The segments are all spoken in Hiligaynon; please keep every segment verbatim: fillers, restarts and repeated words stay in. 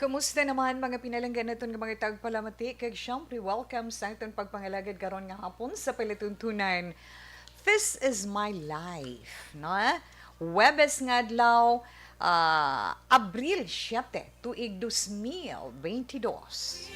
Kumusta naman, mga pinalangga naton nga mga tagpalamati? Kag syempre, welcome sa aton pagpangalagad karon nga hapon sa palatuntunan. This is my life, no? Huwebes nga adlaw, ah, Abril siete, tuig dos mil bentidós.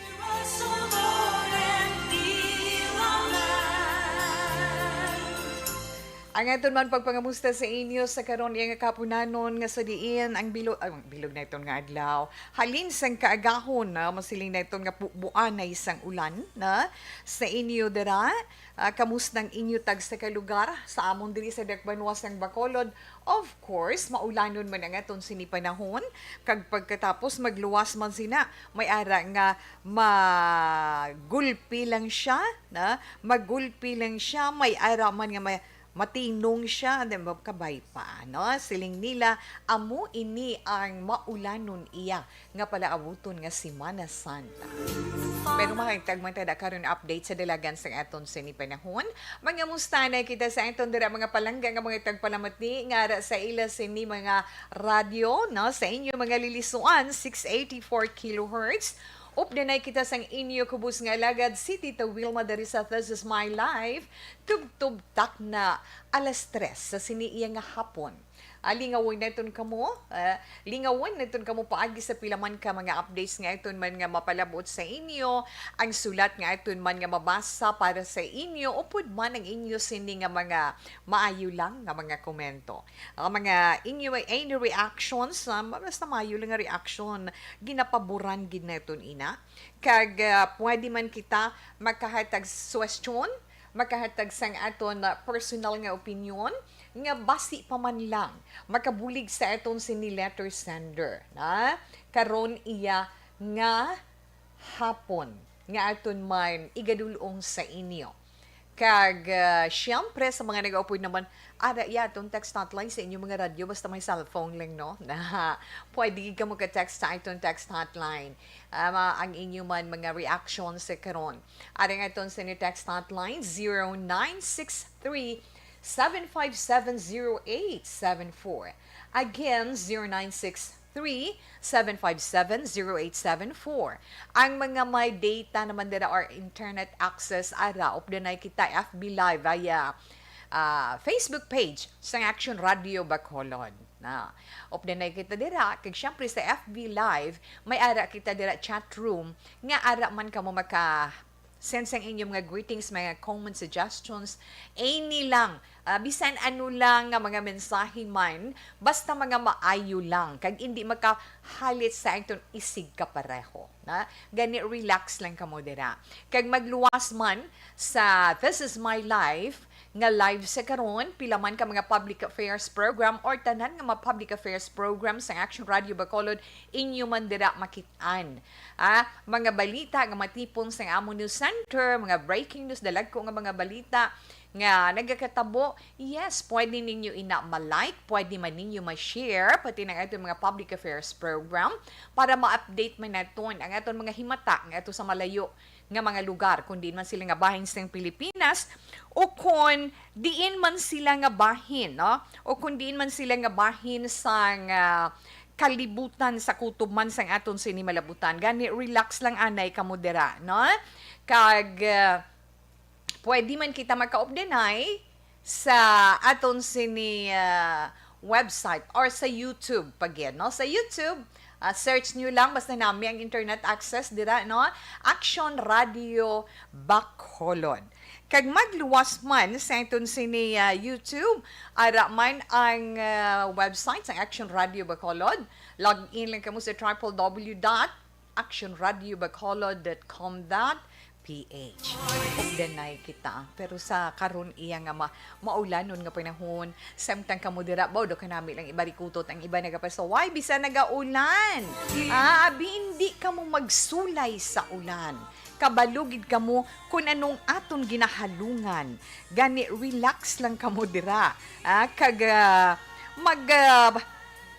Ang aton man pagpangamusta sa inyo sa karon iya nga kahaponanon nga sa diin ang bilo-, ang bilog na iton nga adlaw. Halin sang kaagahon na masiling na iton nga bubuan na isang ulan na sa inyo dira. Ah, kamusta ang inyo tagsa ka lugar? Sa amon diri sa Dakbanwa sang Bacolod, of course, maulanon man ang aton sini panahon. Kag pagkatapos magluwas man sina, may ara nga magulpi lang siya, na magulpi lang siya, may ara man nga may matinong siya, and then kabay pa, no? Siling nila, amo ini ang maulanon iya nga palaabuton nga Semana Santa. Pero mahangtag man tada karon update sa dalagan sa aton sini panahon. Mangamusta na kita sa aton dira mga palangga nga mga tagpalamati nga ara sa ila sini mga radyo, no? Sa inyo mga lilisuan, six eighty-four kilohertz. Updanay kita sang inyo kubos nga alagad, si Tita Wilma diri sa This Is My Life. Tubtob takna alas tres sa sini iya nga hapon. Ah, lingawon naton kamo, ah, lingawon naton kamo paagi sa pila man ka mga updates nga aton man nga mapalabot sa inyo, ang sulat nga aton man nga mabasa para sa inyo, upod man ang inyo sini nga mga maayo lang nga mga komento. Ang mga inyo, any reactions, ah, basta maayo lang nga reaction, ginapaboran gid naton ina. Kag, ah, pwede man kita magkahatag suwestyon, makahatag sang aton, ah, personal nga opinyon nga basi pa man lang makabulig sa aton sini letter sender, na karon iya nga hapon nga aton man igadul-ong sa inyo. Kag, ah, siyempre, sa mga nagaupod naman, ara iya aton text hotline sa inyong mga radyo, basta may cellphone lang, no? Na pwede gid kamo ka-text sa aton text hotline. Ah, ma-, ang inyo man mga reaction sa karon. Ara ang aton sini text hotline, zero nine six three, seven five seven, zero eight seven four. Again, zero nine six three, seven five seven, zero eight seven four. Ang mga may data naman dira or internet access, ara, updanay kita F B Live via, ah, Facebook page sang Action Radio Bacolod. Na, updanay kita dira, kag syempre sa F B Live, may ara kita dira chat room, nga ara man kamo maka send sang inyong mga greetings, mga comments, suggestions, any lang, ah, bisan ano lang nga mga mensahe man, basta mga maayo lang, kag indi makahalit sa aton isig kapareho, na? Gani, relax lang kamo dira. Kag magluwas man sa This Is My Life nga live sa karon, pila man ka mga public affairs program or tanan nga mga public affairs program sang Action Radio Bacolod, inyo man dira makit-an. Ah, mga balita nga matipon sa amon news center, mga breaking news, dalagko nga mga balita nga nagakatabo, yes, pwede ninyo ina ma-like, pwede man ninyo ma-share, pati ng ating mga public affairs program para ma-update man naton ang aton mga himata nga ato sa malayo nga mga lugar, kung diin man sila nga bahin sa Pilipinas, o kung diin man sila nga bahin, no? O kung diin man sila nga bahin sang, ah, kalibutan, sa kutob man sang aton sini malabutan. Gani, relax lang anay kamo dira, no? Kag, ah, pwede man kita makaupdanay sa aton sini, ah, website or sa YouTube pa gid, no? Sa YouTube, ah, search nyo lang, basta nami ang internet access dira, no? Action Radio Bacolod. Kag magluwas man sa aton sini, ah, YouTube, ara man ang, ah, website sang Action Radio Bacolod. Log in lang kamo sa triple W dot action radio bacolod dot com dot P H. Updanay kita. Pero sa karon iya nga ma-, maulanon nga panahon, samtang kamo dira, baw, do kanami lang ibarikutot ang iba nagapasaway, bisan nagaulan. Ah, abi, hindi kamo magsulay sa ulan. Kabalo gid kamo kung anong aton ginahalungan. Gani, relax lang kamo dira. Ah, kag, ah, mag, ah,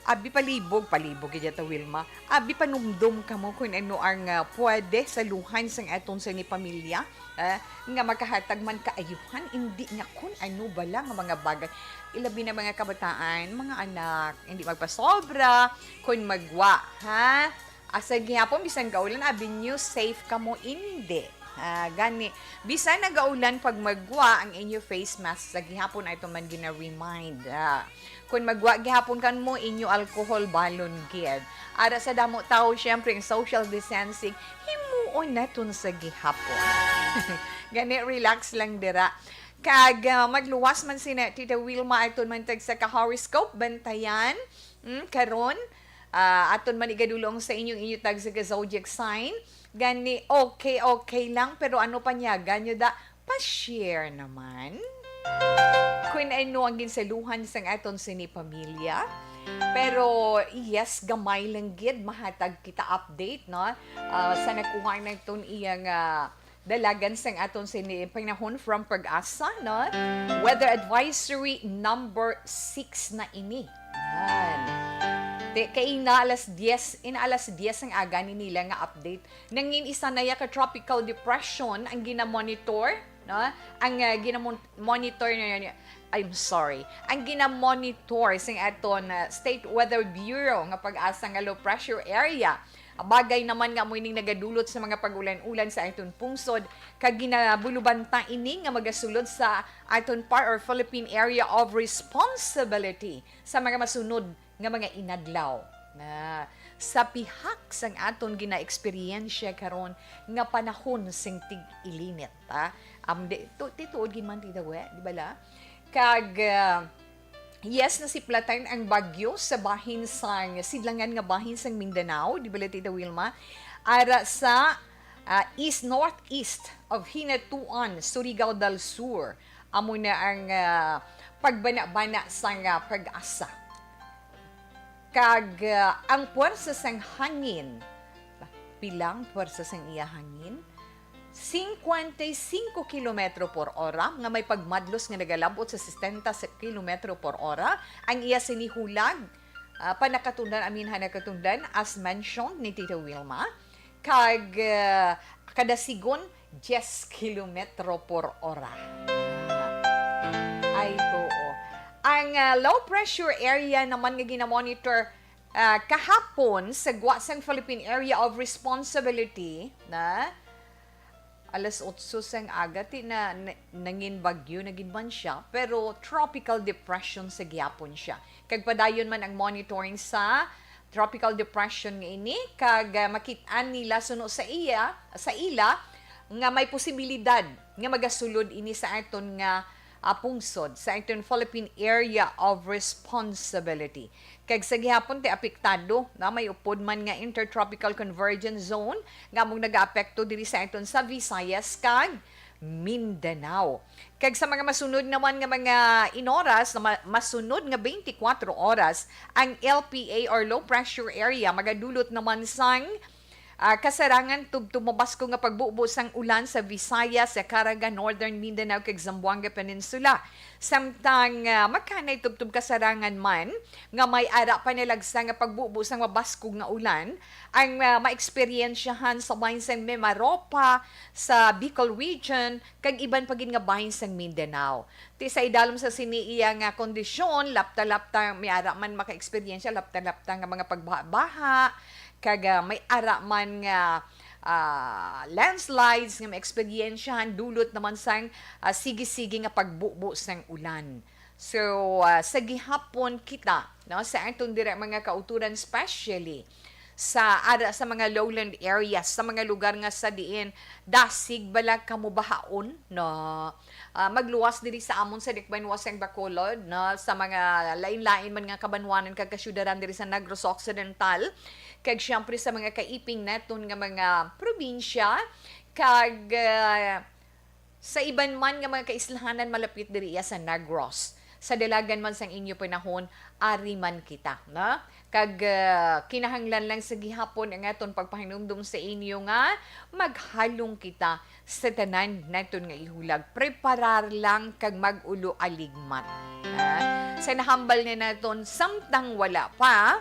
abi palibog, palibog gid ta, Wilma. Abi panumdom kamo kung ano ang, ah, pwede saluhan sang aton sini pamilya, ah, nga makahatag man kaayuhan, indi nga kung ano bala nga mga bagay. Ilabi na mga kabataan, mga anak, hindi magpasobra, kung magwa, ha? Asa gihapon, bisan gaulan, abi niyo, safe kamo, indi. Ah, gani, bisan nagaulan, pag maggwa ang inyo face mask, sa gihapon ay man gina-remind. Ah, kung maggwa gihapon kamo, inyo alcohol balon gid. Ara sa damo tawo, syempre, ang social distancing, himuon naton sa gihapon. Gani, relax lang dira. Kag, ah, magluwas man sina Tita Wilma, aton man tag sa ka-horoscope, bantayan. Mm, karon, ah, aton man igadulong sa inyong inyo tag sa ka-zodiac sign. Gani, okay, okay lang, pero ano pa niya, ganyo da, pa-share naman. Kung ano ang ginsaluhan sang aton sini pamilya. Pero, yes, gamay lang gid mahatag kita update, no? Ah, sa nakuha naton iyang, ah, dalagan sang aton sini panahon from Pag-asa, no? Weather advisory number six na ini. Yan. Te, kay ina alas diyes, ina alas diyes ang aga ni nila nga update. Nangin isa na ya ka tropical depression ang ginamonitor, no? Ang, ah, ginamon-, monitor na yun, I'm sorry. Ang ginamonitor sing aton, ah, State Weather Bureau nga Pag-asa nga low pressure area. Bagay naman nga mo ining nagadulot sa mga pag-ulan-ulan sa aton pungsod, kag ginabulubanta ini nga magasulod sa aton PAR or Philippine Area of Responsibility sa mga masunod nga mga inadlaw. Na, sa pihak sang aton ginaeksperyensya karon nga panahon sing tig-ilinit, ha? Am, di, tu-, ti tuod gid man, Tita We, di bala? Kag, ah, yes, nasiplatan ang bagyo sa bahin sang sidlangan nga bahin sang Mindanao, di bala, Tita Wilma? Ara sa, ah, east, northeast of Hinatuan, Surigao del Sur. Amo na ang, ah, pagbanabana sang, ah, Pag-asa. Kag, ah, ang puwersa sang hangin, pila ang puwersa sang iya hangin? Cincuenta y cinco kilometro por ora, nga may pagmadlos nga nagalabot sa sesenta sa kilometro por ora. Ang iya sini hulag, ah, panakatundan, amin ha, nakatundan, as mentioned ni Tita Wilma. Kag, ah, kada sigon, diyes kilometro por ora. Ay, oo. Ang, ah, low pressure area naman nga ginamonitor, ah, kahapon sa gwa sang Philippine Area of Responsibility na alas otso sang aga, ti na, na, nangin bagyo na gid man siya, pero tropical depression sa gihapon siya. Kag padayon man ang monitoring sa tropical depression nga ini, kag, ah, makit-an nila suno sa iya, sa ila, nga may posibilidad nga magasulod ini sa aton nga, ah, pungsod, sa aton Philippine Area of Responsibility. Kag sa gihapon ti apektado na may upod man nga Intertropical Convergence Zone nga among nagaapekto diri sa aton sa Visayas kag Mindanao. Kag sa mga masunod naman nga mga inoras, na ma-, masunod nga twenty-four oras, ang L P A or low pressure area magadulot naman sang, ah, kasarangan tubtob mabaskog nga pagbubo sang ulan sa Visayas, sa Caraga, Northern Mindanao, kag Zamboanga Peninsula. Samtang, ah, magkanay tubtob kasarangan man nga may ara panalagsa nga pagbubo sang mabaskog nga ulan ang, ah, maeksperyensyahan sa bahin sang Mimaropa, sa Bicol Region, kag iban pa gid nga bahin sang Mindanao. Ti sa idalom sa sini iya nga kondisyon, lapta-lapta may ara man makaeksperyensya, lapta-lapta nga mga pagbaha-baha, kag, ah, may ara man nga, ah, landslides nga maeksperyensyahan, dulot naman sang, ah, sige-sige nga pagbubo sang ulan. So, ah, sa gihapon kita, no, sa aton dira mga kauturan, especially sa ara sa mga lowland areas, sa mga lugar nga sa diin dasig bala kamo bahaon, no? Ah, magluwas diri sa amon sa Dikbanwa sang Bacolod, no, sa mga lain-lain man nga kabanwanan kag kasyudaran diri sa Negros Occidental, kag siyempre sa mga kaiping naton nga mga probinsya, kag, ah, sa iban man nga mga kaislahanan malapit diri iya sa Negros. Sa dalagan man sang inyo panahon, ari man kita, no? Kag, ah, kinahanglan lang sa gihapon ang aton pagpahinumdom sa inyo nga maghalong kita sa tanan naton nga ihulag. Preparar lang kag mag-ulo aligmat. Ah, sa nahambal na naton, samtang wala pa,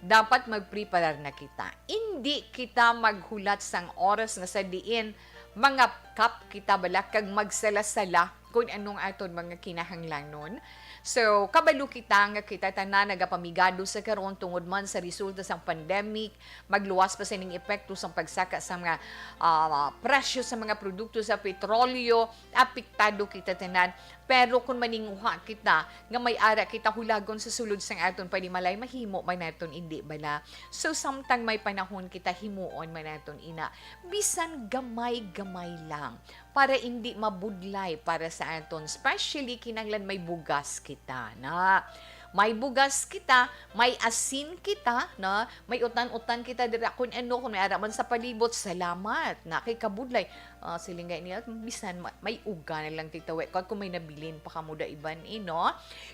dapat magpreparar na kita. Indi kita maghulat sang oras nga sa diin mangapkap kita bala kag magsala-sala kon anong aton mga kinahanglanon. So, kabalo kita nga kita tanan nagapamigado sa karon tungod man sa resulta sang pandemic, magluwas pa sining epekto sang pagsaka sa mga, ah, presyo sa mga produkto sa petrolyo, apektado kita tanan. Pero kung maninguha kita nga may ara kita hulagon sa sulod sang aton panimalay, mahimo man naton, indi bala? So, samtang may panahon kita, himuon man naton ina, bisan gamay-gamay lang, para indi mabudlay para sa aton. Especially, kinahanglan may bugas kita, na. May bugas kita, may asin kita, na. May utan-utan kita dira. Kung ano, kung may ara man sa palibot, salamat, na, kay kabudlay. Ah, siling nga niya, bisan ma-, may uga na lang, Tita Wet. Kag kung may nabilin pa kamo da iban, eh, no?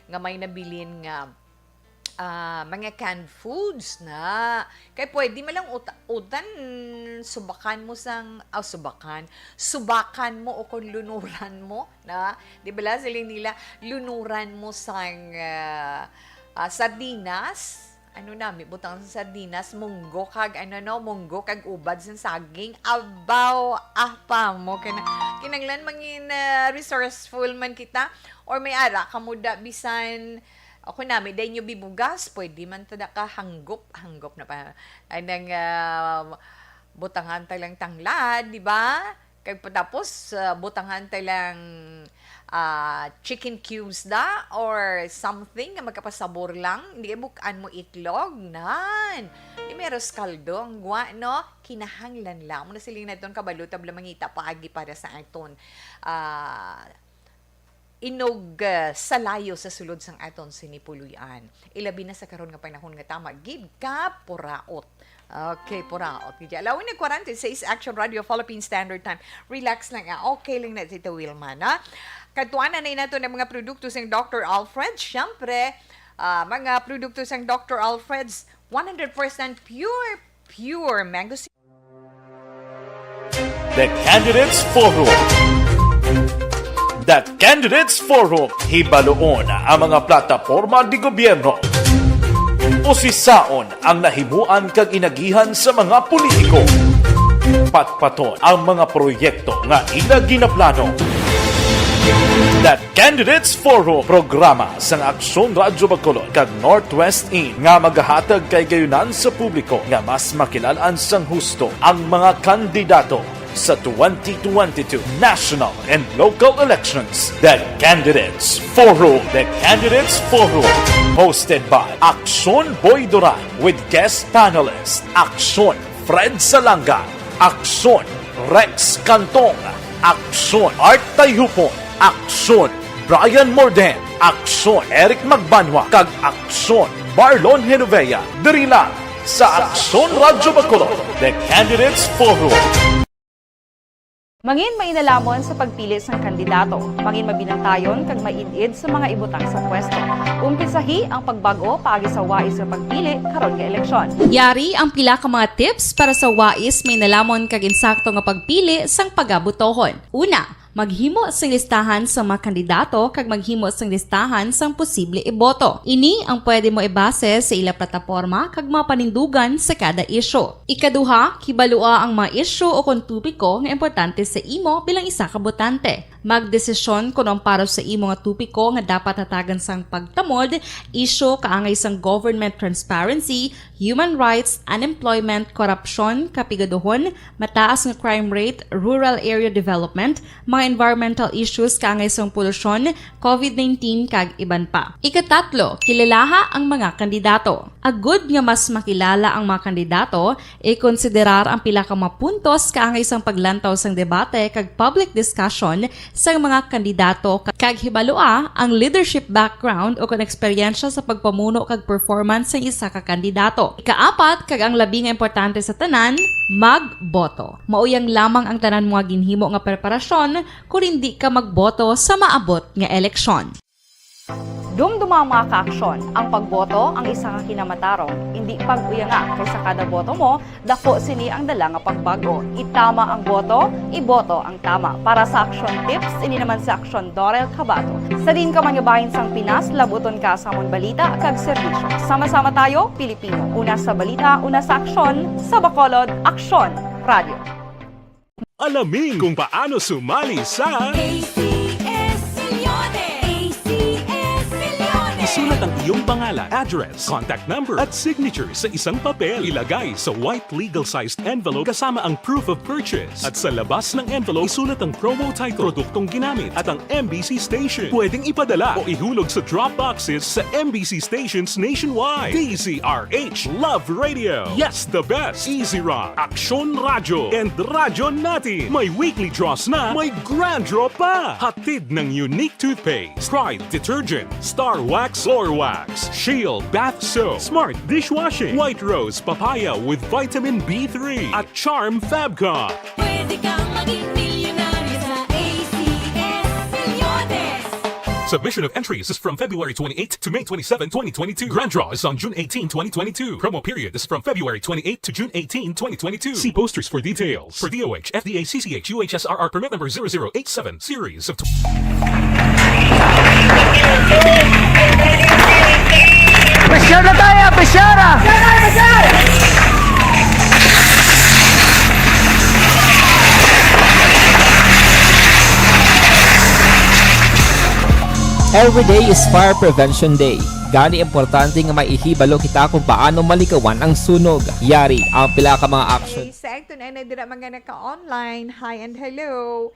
Nga may nabilin nga, ah, mga canned foods na. Kay pwede man lang uta-, utan, subakan mo sang, ah, subakan. Subakan mo o kung lunuran mo, na. Di ba la, siling nila, lunuran mo sang, ah, ah, sardinas. Ano nami, butang sa sardinas, munggo kag ano, no, munggo kag ubad sa saging. Abaw, ah, pa mo. Kina-, kinanglan mangin, ah, resourceful man kita. Or may ara, kamo da, bisan, ako nami, day nyo bibugas, pwede man ta da ka hanggop, hanggop na pa. Anang, ah, butangan ta lang tanglad, di ba? Kag patapos, ah, butangan ta lang, ah, chicken cubes da or something nga magkapasabor lang. Hindi kay buk-an mo itlog, nan. Di may aros kaldo ang gwa, no? Kinahanglan lang. Muna siling naton kabalo, tabla mangita paagi para sa aton, ah, inog, ah, salayo sa sulod sang aton sini puloy-an. Ilabi na sa karon nga panahon nga tama gid ka puraot. Okay, puraot gid. Allowing na forty-six Action Radio Philippine Standard Time. Relax lang, ah. Okay lang na, Tita Wilma, na. Kadtuanan na nato ng mga produkto sang Doctor Alfred. Siyempre, ah, mga produkto sang Doctor Alfred's one hundred percent pure, pure mango. The Candidates Forum. The Candidates Forum. Hibaluon ang mga plataporma di gobyerno. Usisaon ang nahimuan kag inagihan sa mga politiko. Patpaton ang mga proyekto nga ila ginaplano. The Candidates Forum, programa sang Aksyon Radyo Bacolod kag Northwest In nga magahatag kay gayunan sa publiko nga mas makilalan sang husto ang mga kandidato sa twenty twenty-two national and local elections. The Candidates Forum. The Candidates Forum, hosted by Aksyon Boy Duran with guest panelist Aksyon Fred Salanga, Aksyon Rex Cantong, Aksyon Art Tayhupon, Aksyon Brian Morden, Aksyon Eric Magbanwa, kag Aksyon Marlon Genovea. Diri lang sa Aksyon Radyo Bacolod, The Candidates Forum. Mangin mainalamon sa pagpili sang kandidato. Mangin mabinantayon kag maid-id sa mga ibutang sa pwesto. Umpisahi ang pagbag-o paagi sa wais nga pagpili karon nga eleksyon. Yari ang pila ka mga tips para sa wais, mainalamon kag insakto nga pagpili sang pagabotohon. Una, maghimo sing listahan sa mga kandidato kag maghimo sing listahan sang posible iboto. Ini ang pwede mo ibase sa ila plataporma kag mga panindugan sa kada isyu. Ikaduha, kibalua ang mga isyu o kon topiko nga importante sa imo bilang isa ka botante. Magdesisyon kon ang para sa imo nga topiko nga dapat hatagan sang pagtamod, isyu kaangay sang government transparency, human rights, unemployment, korupsyon, kapigaduhon, mataas nga crime rate, rural area development, mga environmental issues kaangay sang polusyon, covid nineteen, kag iban pa. Ikatatlo, kilalaha ang mga kandidato. Agud nga mas makilala ang mga kandidato, ikonsiderar ang pila ka mga puntos kaangay sang paglantaw sang debate kag public discussion sang mga kandidato, kag hibalua ang leadership background o kon eksperyensya sa pagpamuno kag performance sang isa ka kandidato. Ikaapat, kag ang labi nga importante sa tanan, magboto. Mauyang lamang ang tanan mo nga ginhimo nga preparasyon kon indi ka magboto sa maabot nga eleksyon. Dumduma ang mga kaaksyon, ang pagboto ang isa ka kinamatarong, indi pag-uyanga, kay sa kada boto mo, dako sini ang dala nga pagbago. Itama ang boto, iboto ang tama. Para sa Aksyon Tips, ini naman si Aksyon Dorel Cabato. Sa diin ka man nga bahin sang Pinas, labuton ka sa amon balita kag serbisyo. Sama-sama tayo, Pilipino. Una sa balita, una sa aksyon, sa Bacolod, Aksyon Radio. Alamin kung paano sumali sa A C S Milyones. A C S Milyones. Isulat ang iyong pangalan, address, contact number, at signature sa isang papel. Ilagay sa white legal-sized envelope kasama ang proof of purchase. At sa labas ng envelope, isulat ang promo title, produktong ginamit, at ang M B C station. Pwedeng ipadala o ihulog sa drop boxes sa M B C stations nationwide. D Z R H Love Radio. Yes, the best. Easy Rock, Aksyon Radyo, and Radyo Natin. May weekly draws na, may grand draw pa. Hatid ng Unique Toothpaste, Pride Detergent, Star Wax, Floor Wax, Shield Bath Soap, Smart Dishwashing, White Rose Papaya with Vitamin B three, at Charm Fabcon. Pwede kang maging milyonaryo sa A C S Milyones. Submission of entries is from February twenty-eighth to May twenty-seven, twenty twenty-two. Grand draw is on June eighteen, twenty twenty-two. Promo period is from February twenty-eighth to June eighteen, twenty twenty-two. See posters for details. For D O H, F D A, C C H, U H S R R permit number zero zero eight seven, series of Pressure na tayo! Pressure na! Every day is Fire Prevention Day. Gani, importante nga may ihibalo kita kung paano malikawan ang sunog. Yari ang pila ka mga action. Okay, sa akton ay na dira mga naka-online. Hi and hello.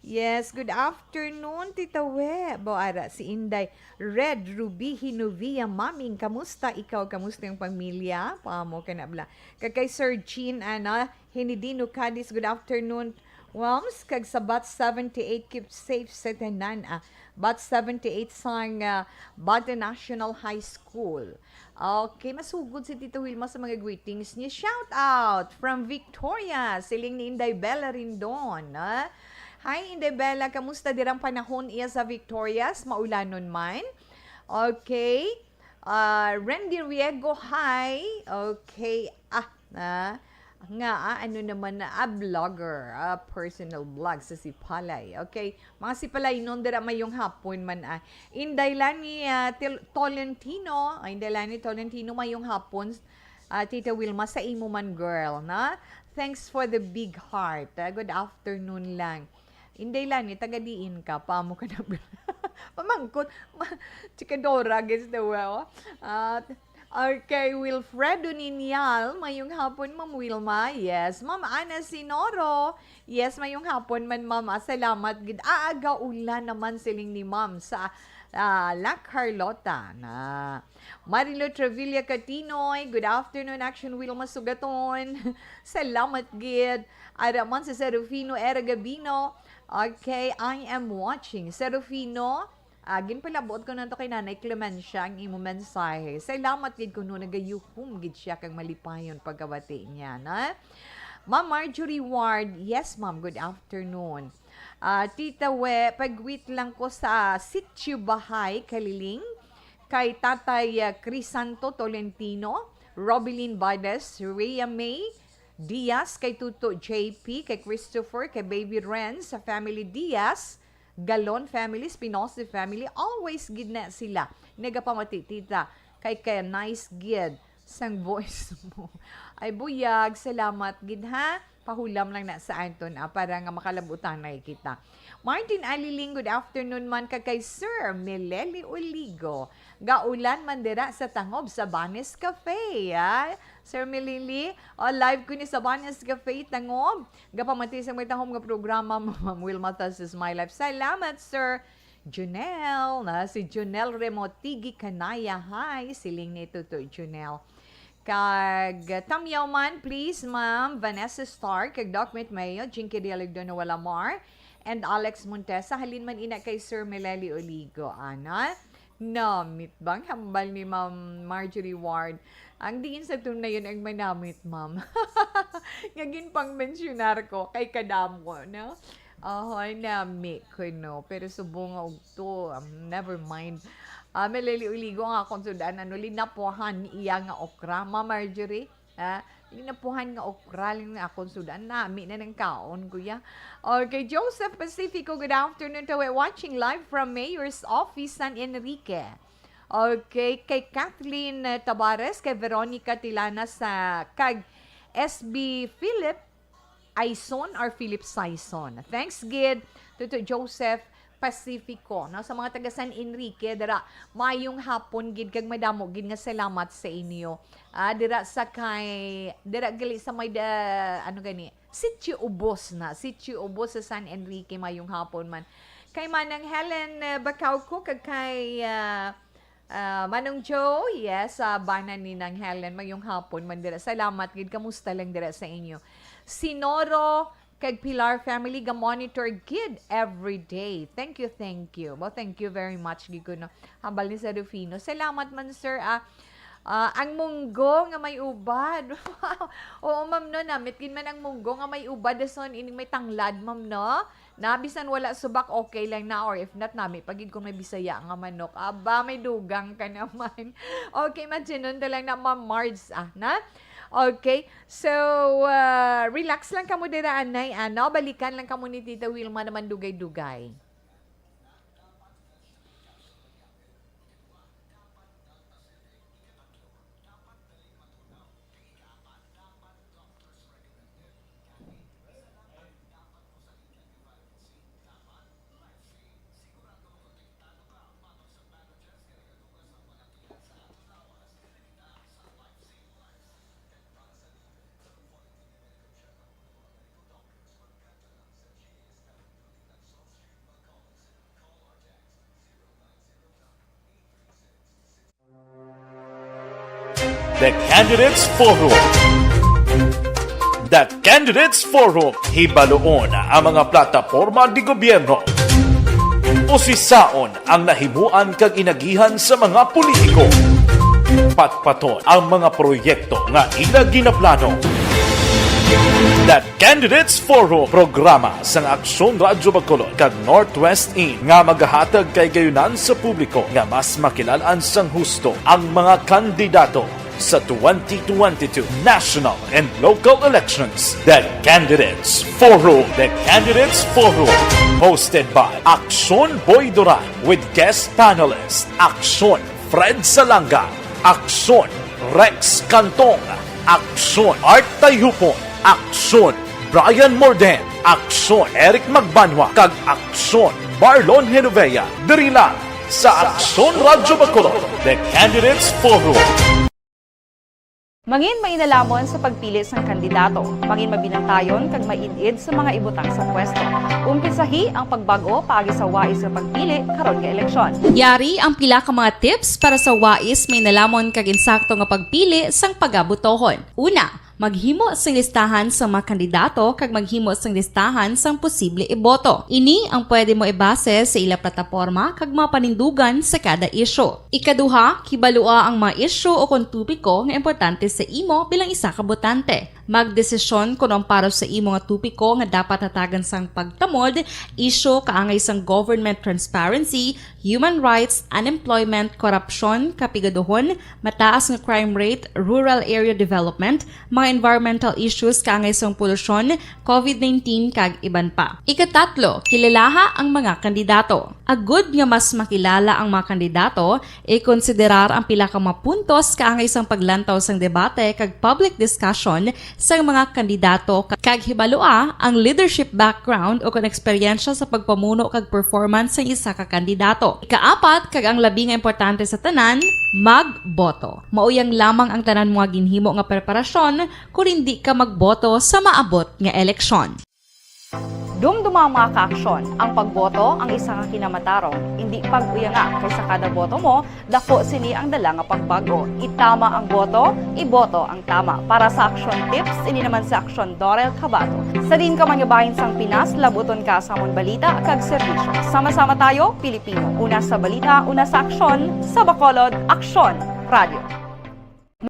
Yes, good afternoon, Tita We. Bo, ara, si Inday Red Ruby Hinovia, Maming, kamusta ikaw? Kamusta yung pamilya? Pamo ka na bla. Kag kay Sir Jean, ana, Hinidino Cadiz, good afternoon. Wams, kag sa Bat seventy-eight, keep safe sa tanan. Ah, Bat seventy-eight sang, ah, Bate National High School. Okay, masugod si Tita Wilma sa mga greetings niya. Shout out from Victoria, siling ni Inday Bella Rindon, ah. Hi, Inday Bella, kamusta dirang panahon iya sa Victorias? Maulanon man? Okay. Ah, Randy Riego, hi. Okay. Ah, ah, nga, ah, ano naman na, ah, vlogger, ah, personal vlog sa Sipalay. Okay. Mga Sipalay, non dira mayong hapon man, ah. Inday Lani, ah, Til-, Tolentino. Ah, Inday Lani Tolentino, mayong hapon. Ah, Tita Wilma, sa imo man, girl, na? Thanks for the big heart. Ah, good afternoon lang. Inday Lani, taga diin ka? Pamo ka na. Pamangkot. Ma-, Chikadora, guys, the well. Ah, okay, Wilfredo Ninial, mayong hapon, Ma'am Wilma. Yes, Ma'am Ana Sinoro. Yes, mayong hapon man, Ma'am. Ah, salamat gid. Ah, aga ulan naman siling ni Ma'am sa, ah, La Carlota na. Marilo Trevilla Catinoy, good afternoon, Action Wilma Sugaton. Salamat gid. Ara man si Serafino Era Gabino. Okay, I am watching. Serafino, ah, ginpalabot ko na to kay Nanay Clemencia ang imo mensahe. Salamat gid kuno, nagayuhom gid siya kang malipayon pagkabati niya, na? Ma'am Marjorie Ward, yes, ma'am, good afternoon. Ah, Tita We, pag-greet lang ko sa Sitio Bahay, Kaliling, kay Tatay, ah, Crisanto Tolentino, Robilin Bades, Rhea May Diaz, kay Tuto J P, kay Christopher, kay Baby Ren, sa family Diaz, Galon family, Espinosa family, always gid na sila nagapamati, Tita, kay, kay nice gid sang voice mo. Ay, buyag, salamat gid, ha? Pahulam lang na sa aton, ah, para nga makalabutanay kita. Martin Aliling, good afternoon man ka kay Sir Meleli Oligo. Gaulan man dira sa tangob sa Banes Cafe, ah. Sir Meleli, oh, live ko ni sa Banes Cafe, tangob. Gapamati sa may tangob nga programa, Ma'am Wilma, This Is My Life. Salamat, Sir Junel, na si Junel Remotigi Kanaya. Hi, siling ni Tuto Junel. Kag, uh, tamyaw man, please, Ma'am Vanessa Starr, kag Doc Mitmayo, Jinky Dialigdo, Noel Amar, and Alex Montesa. Halin man ina kay Sir Meleli Oligo, ana. Namit bang hambal ni Ma'am Marjorie Ward? Ang diin sa tun na yun ang manamit, ma'am. Nga ginpang-mensionar ko kay kadamo, no? Ahoy, nami ko, no? Pero subong nga ugto, um, never mind. Ah, Meleli Oligo ang akong sudan, ano, linapuhan iya nga okra, Ma'am Marjorie? Ah, linapuhan nga okra lang nga akong sudan, nami na ng kaon, kuya. Okay, Joseph Pacifico, good afternoon to, watching live from Mayor's Office, San Enrique. Okay, kay Kathleen, eh, Tabares, kay Veronica Tilana sa, kag S B Philip Aison or Philip Saison. Thanks gid, Tuto Joseph Pacifico, no? Sa mga taga San Enrique, dira, mayong hapon gid kag madamo gid nga salamat sa inyo. Ah, dira sa kay, dira gali sa may da-, ano gani? Sitio Ubos na. Sitio Ubos sa San Enrique, mayong hapon man. Kay Manang Helen, eh, Bacauco, kag kay, ah, ah, Manong Joe, yes, sa bana ni Nang Helen, mayong hapon man dira. Salamat gid. Kamusta lang dira sa inyo? Sinoro, kag Pilar family, ga-monitor gid every day. Thank you, thank you. Well, thank you very much, gid kuno. Hambal ni Sir Rufino. Salamat man, sir, ah. Ah, ang munggo nga may ubad. Wow. Oo, ma'am, no, namit gid man ang munggo nga may ubad, dason ining may tanglad, ma'am, no? Na, bisan wala subak, okay lang na, or if not, nami pa gid kung may Bisaya nga manok. Aba, may dugang ka naman. Okay, machinon da lang na, Ma'am Marge, ah, na? Okay, so, ah, relax lang kamo dira, anay, ano? Balikan lang kamo ni Tita Wilma naman dugay-dugay. The Candidates Forum. The Candidates Forum. Hibaluon ang mga plataporma di gobyerno. Usisaon ang nahimuan kag inagihan sa mga politiko. Patpaton ang mga proyekto nga ila ginaplano. The Candidates Forum, programa sang Aksyon Radyo Bacolod kag Northwest In nga magahatag kay gayunan sa publiko nga mas makilal-an sang husto ang mga kandidato sa twenty twenty-two national and local elections. The Candidates Forum. The Candidates Forum, hosted by Aksyon Boy Duran with guest panelist Aksyon Fred Salanga, Aksyon Rex Cantong, Aksyon Art Tayhupon, Aksyon Brian Morden, Aksyon Eric Magbanwa, kag Aksyon Marlon Genovea. Diri lang sa Aksyon Radyo Bacolod, The Candidates Forum. Mangin mainalamon sa pagpili sang kandidato. Mangin mabinantayon kag maid-id sa mga ibutang sa pwesto. Umpisahi ang pagbag-o paagi sa wais nga pagpili karon nga eleksyon. Yari ang pila ka mga tips para sa wais mainalamon kag insakto nga pagpili sang pagabotohon. Una, maghimo sing listahan sang mga kandidato kag maghimo sing listahan sang posible iboto. Ini ang pwede mo ibase sa ila plataporma kag mga panindugan sa kada isyu. Ikaduha, kibalua ang mga isyu o kon topiko nga importante sa imo bilang isa ka botante. Magdesisyon kon ang para sa imo nga topiko nga dapat hatagan sang pagtamod, isyu kaangay sang government transparency, human rights, unemployment, korapsyon, kapigaduhon, mataas nga crime rate, rural area development, mga environmental issues kaangay sang polusyon, covid nineteen, kag iban pa. Ikatatlo, kilalaha ang mga kandidato. Agud nga mas makilala ang mga kandidato, ikonsiderar ang pila ka mga puntos kaangay sang paglantaw sang debate kag public discussion sang mga kandidato, kag hibalua ang leadership background o kon eksperyensya sa pagpamuno kag performance sang isa ka kandidato. Ikaapat, kag ang labi nga importante sa tanan, magboto. Mauyang lamang ang tanan mo nga ginhimo nga preparasyon kon indi ka magboto sa maabot nga eleksyon. Dumduma, mga ka-aksyon, ang pagboto ang isa ka kinamatarong. Indi pag-uyanga, kay sa kada boto mo, dako sini ang dala nga pagbag-o. Itama ang boto, iboto ang tama. Para sa Aksyon Tips, ini naman si Aksyon Dorel Cabato. Sa diin ka man nga bahin sang Pinas, labuton ka sa amon balita kag serbisyo. Sama-sama tayo, Pilipino. Una sa balita, una sa aksyon, sa Bacolod, Aksyon Radio.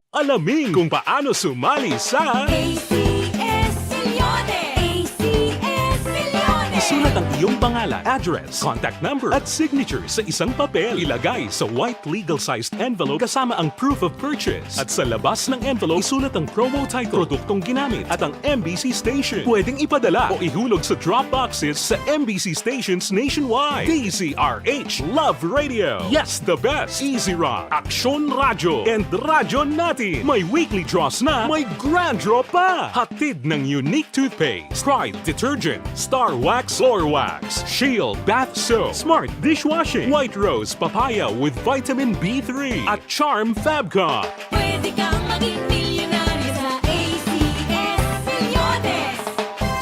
Alamin kung paano sumali sa A C S Milyones! A C S Milyones! Isulat ang iyong pangalan, address, contact number, at signature sa isang papel. Ilagay sa white legal-sized envelope kasama ang proof of purchase. At sa labas ng envelope, isulat ang promo title, produktong ginamit, at ang M B C station. Pwedeng ipadala o ihulog sa drop boxes sa M B C stations nationwide. D Z R H Love Radio. Yes, the best. Easy Rock, Aksyon Radyo, and Radyo Natin. May weekly draws na, may grand draw pa. Hatid ng Unique Toothpaste, Pride Detergent, Star Wax, Floor Wax, Axe, Shield Bath Soap, Smart Dishwashing, White Rose Papaya with Vitamin B three, at Charm Fabcon. Pwede kang maging milyonaryo sa A C S Milyones.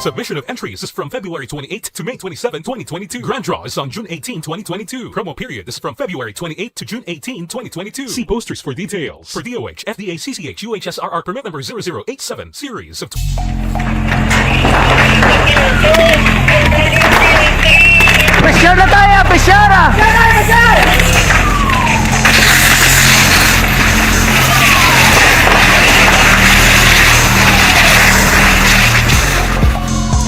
Submission of entries is from February twenty-eighth to May twenty-seven, twenty twenty-two. Grand draw is on June eighteen, twenty twenty-two. Promo period is from February twenty-eighth to June eighteen, twenty twenty-two. See posters for details. For D O H, F D A, C C H, U H S R R permit number zero zero eight seven, series of Pressure na tayo! Pressure na!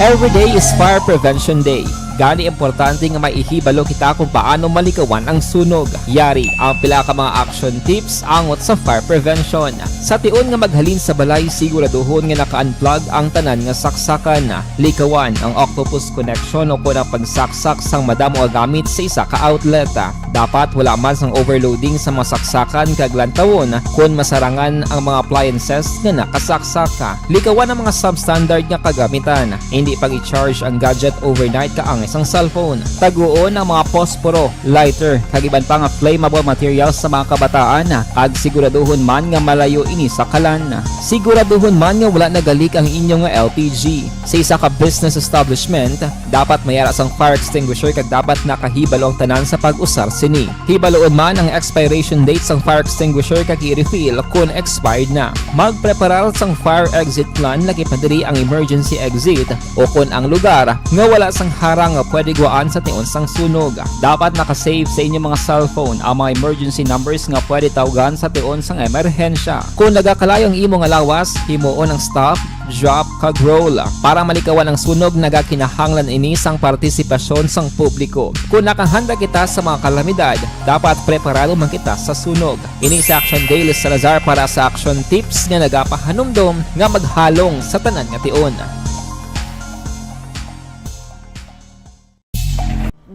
Every day is Fire Prevention Day. Gani, importante nga may ihibalo kita kung paano malikawan ang sunog. Yari ang pila ka mga action tips angot sa fire prevention. Sa tion nga maghalin sa balay, siguraduhon nga naka-unplug ang tanan nga saksakan. Likawan ang octopus connection o kon ang pagsaksak sang madamo nga gamit sa isa ka outlet. Dapat wala man sang overloading sa mga saksakan kag lantawon kon masarangan ang mga appliances nga nakasaksak. Likawan ang mga substandard nga kagamitan. Indi pag-i-charge ang gadget overnight kaangay sang cellphone. Taguon ang mga posporo, lighter, kag iban pa nga flammable materials sa mga kabataan, kag siguraduhon man nga malayo ini sa kalan. Siguraduhon man nga wala nagalik ang inyo nga L P G. Sa isa ka business establishment, dapat may ara sang fire extinguisher kag dapat nakahibalo ang tanan sa pag-usar sini. Hibaluon man ang expiration date sang fire extinguisher kag i-refill kon expired na. Magpreparar sang fire exit plan, lakip na diri ang emergency exit o kon ang lugar nga wala sang harang nga pwede gwaan sa tion sang sunog. Dapat naka-save sa inyo mga cellphone ang mga emergency numbers nga pwede tawgan sa tion sang emerhensya. Kon nagakalayo ang imo nga lawas, himuon ang stop, drop, kag roll. Para malikawan ang sunog, nagakinahanglan ini sang partisipasyon sang publiko. Kon nakahanda kita sa mga kalamidad, dapat preparado man kita sa sunog. Ini si Action Daily Salazar para sa Action Tips nga nagapahanumdom nga maghalong sa tanan nga tion.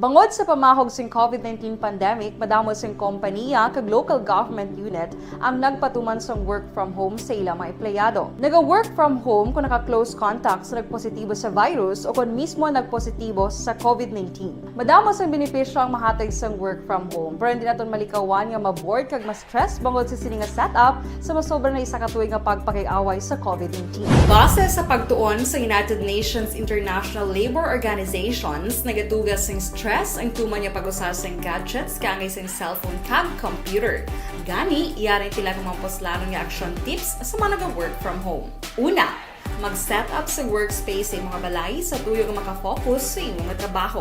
Bangod sa pamahog sing COVID nineteen pandemic, madamo sing kompanya kag local government unit ang nagpatuman sang work from home sa ila mga empleyado. Naga-work from home kung naka-close contact sa nagpositibo sa virus o kon mismo nagpositibo sa COVID nineteen. Madamo sang benepisyo ang mahatag sang work from home, pero hindi naton malikawan nga ma-bored kag ma-stress bangod sa sini nga setup sa masobra na isa ka tuig nga pagpakig-away sa COVID nineteen. Base sa pagtuon sa United Nations International Labor Organizations, nagatuga sing stress ang tuman nga pag-usar sing gadgets kaangay sing cellphone kag computer. Gani, yari ang pila ka mga puslanon nga action tips sa mga naga-work from home. Una, mag-set up sa workspace sa imong balay sa tuyo nga makafocus sa imo nga trabaho.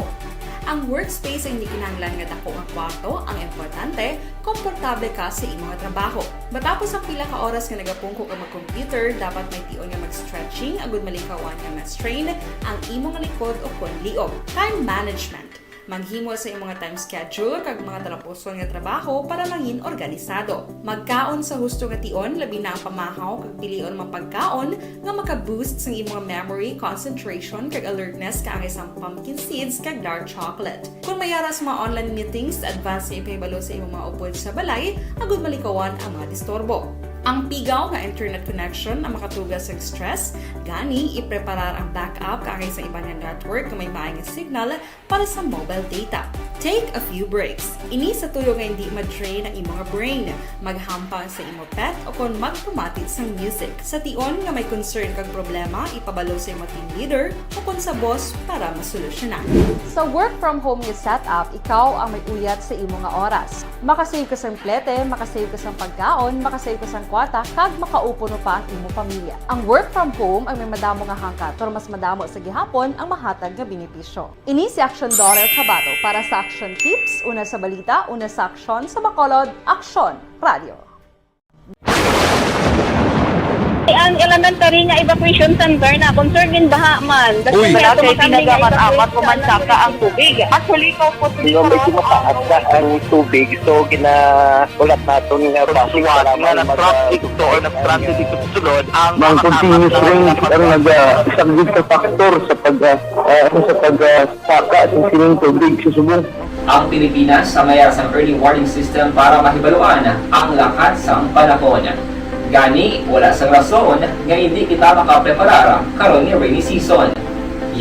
Ang workspace ang hindi kinahanglan nga dako nga kwarto, ang importante, komportable ka sa imo nga trabaho. Matapos ang pila ka oras nga nagapungko ka mag-computer, dapat may tion nga mag-stretching agud malikawan nga ma-strain ang imo nga likod o kon liog. Time management. Maghimo sa imong time schedule kag mga talapuson nga trabaho para mangin organisado. Magkaon sa husto nga tion, labi na ang pamahaw kag pilion mga pagkaon nga maka-boost sang imong memory, concentration, kag alertness kaangay sang pumpkin seeds kag dark chocolate. Kon may ara sa mga online meetings, advance nga ipahibalo sa imong mga upod sa balay agud malikawan ang mga disturbo. Ang pigaw nga internet connection ang makatuga sang stress, gani ipreparar ang backup kaangay sa iban nga network nga may maayo nga signal para sa mobile data. Take a few breaks. Ini sa tuyo nga hindi ma-drain ang imo nga brain. Maghampang sa imo pet o kon magpamati sang music. Sa tion nga may concern kag problema, ipabalo sa imo team leader o kon sa boss para masolusyonan. Sa work from home nga setup, ikaw ang may uyat sa imo nga oras. Makasave ka sang plete, makasave ka sang pagkaon, makasave ka sang kwarta, kag makaupuno pa ang imo pamilya. Ang work from home ang may madamo nga hangkat, pero mas madamo sa gihapon ang mahatag nga benepisyo. Ini si Action Daughter Kabato para sa Action Tips, una sa balita, una sa aksyon, sa Bacolod, Aksyon Radio. Ang elementary nga evacuation center na concern in baha man. Uy, wala kay tinaga man amat umansaka ang tubig. Actually, ikaw po, di ba, medyo mataas na ang tubig, so gina-, ulat naton nga basic nga na-traffic to or na-stranded dito sa sulod ang mga continuous rain ang naga-, isa gid ka factor sa pag, ah, ah, sa pag, ah, saka sa sining tubig sa subong. Ang Pilipinas sa mayar sang early warning system para mahibaluan ang lakat sang panahon. Gani, wala sang rason nga hindi kita makapreparar karon nga rainy season.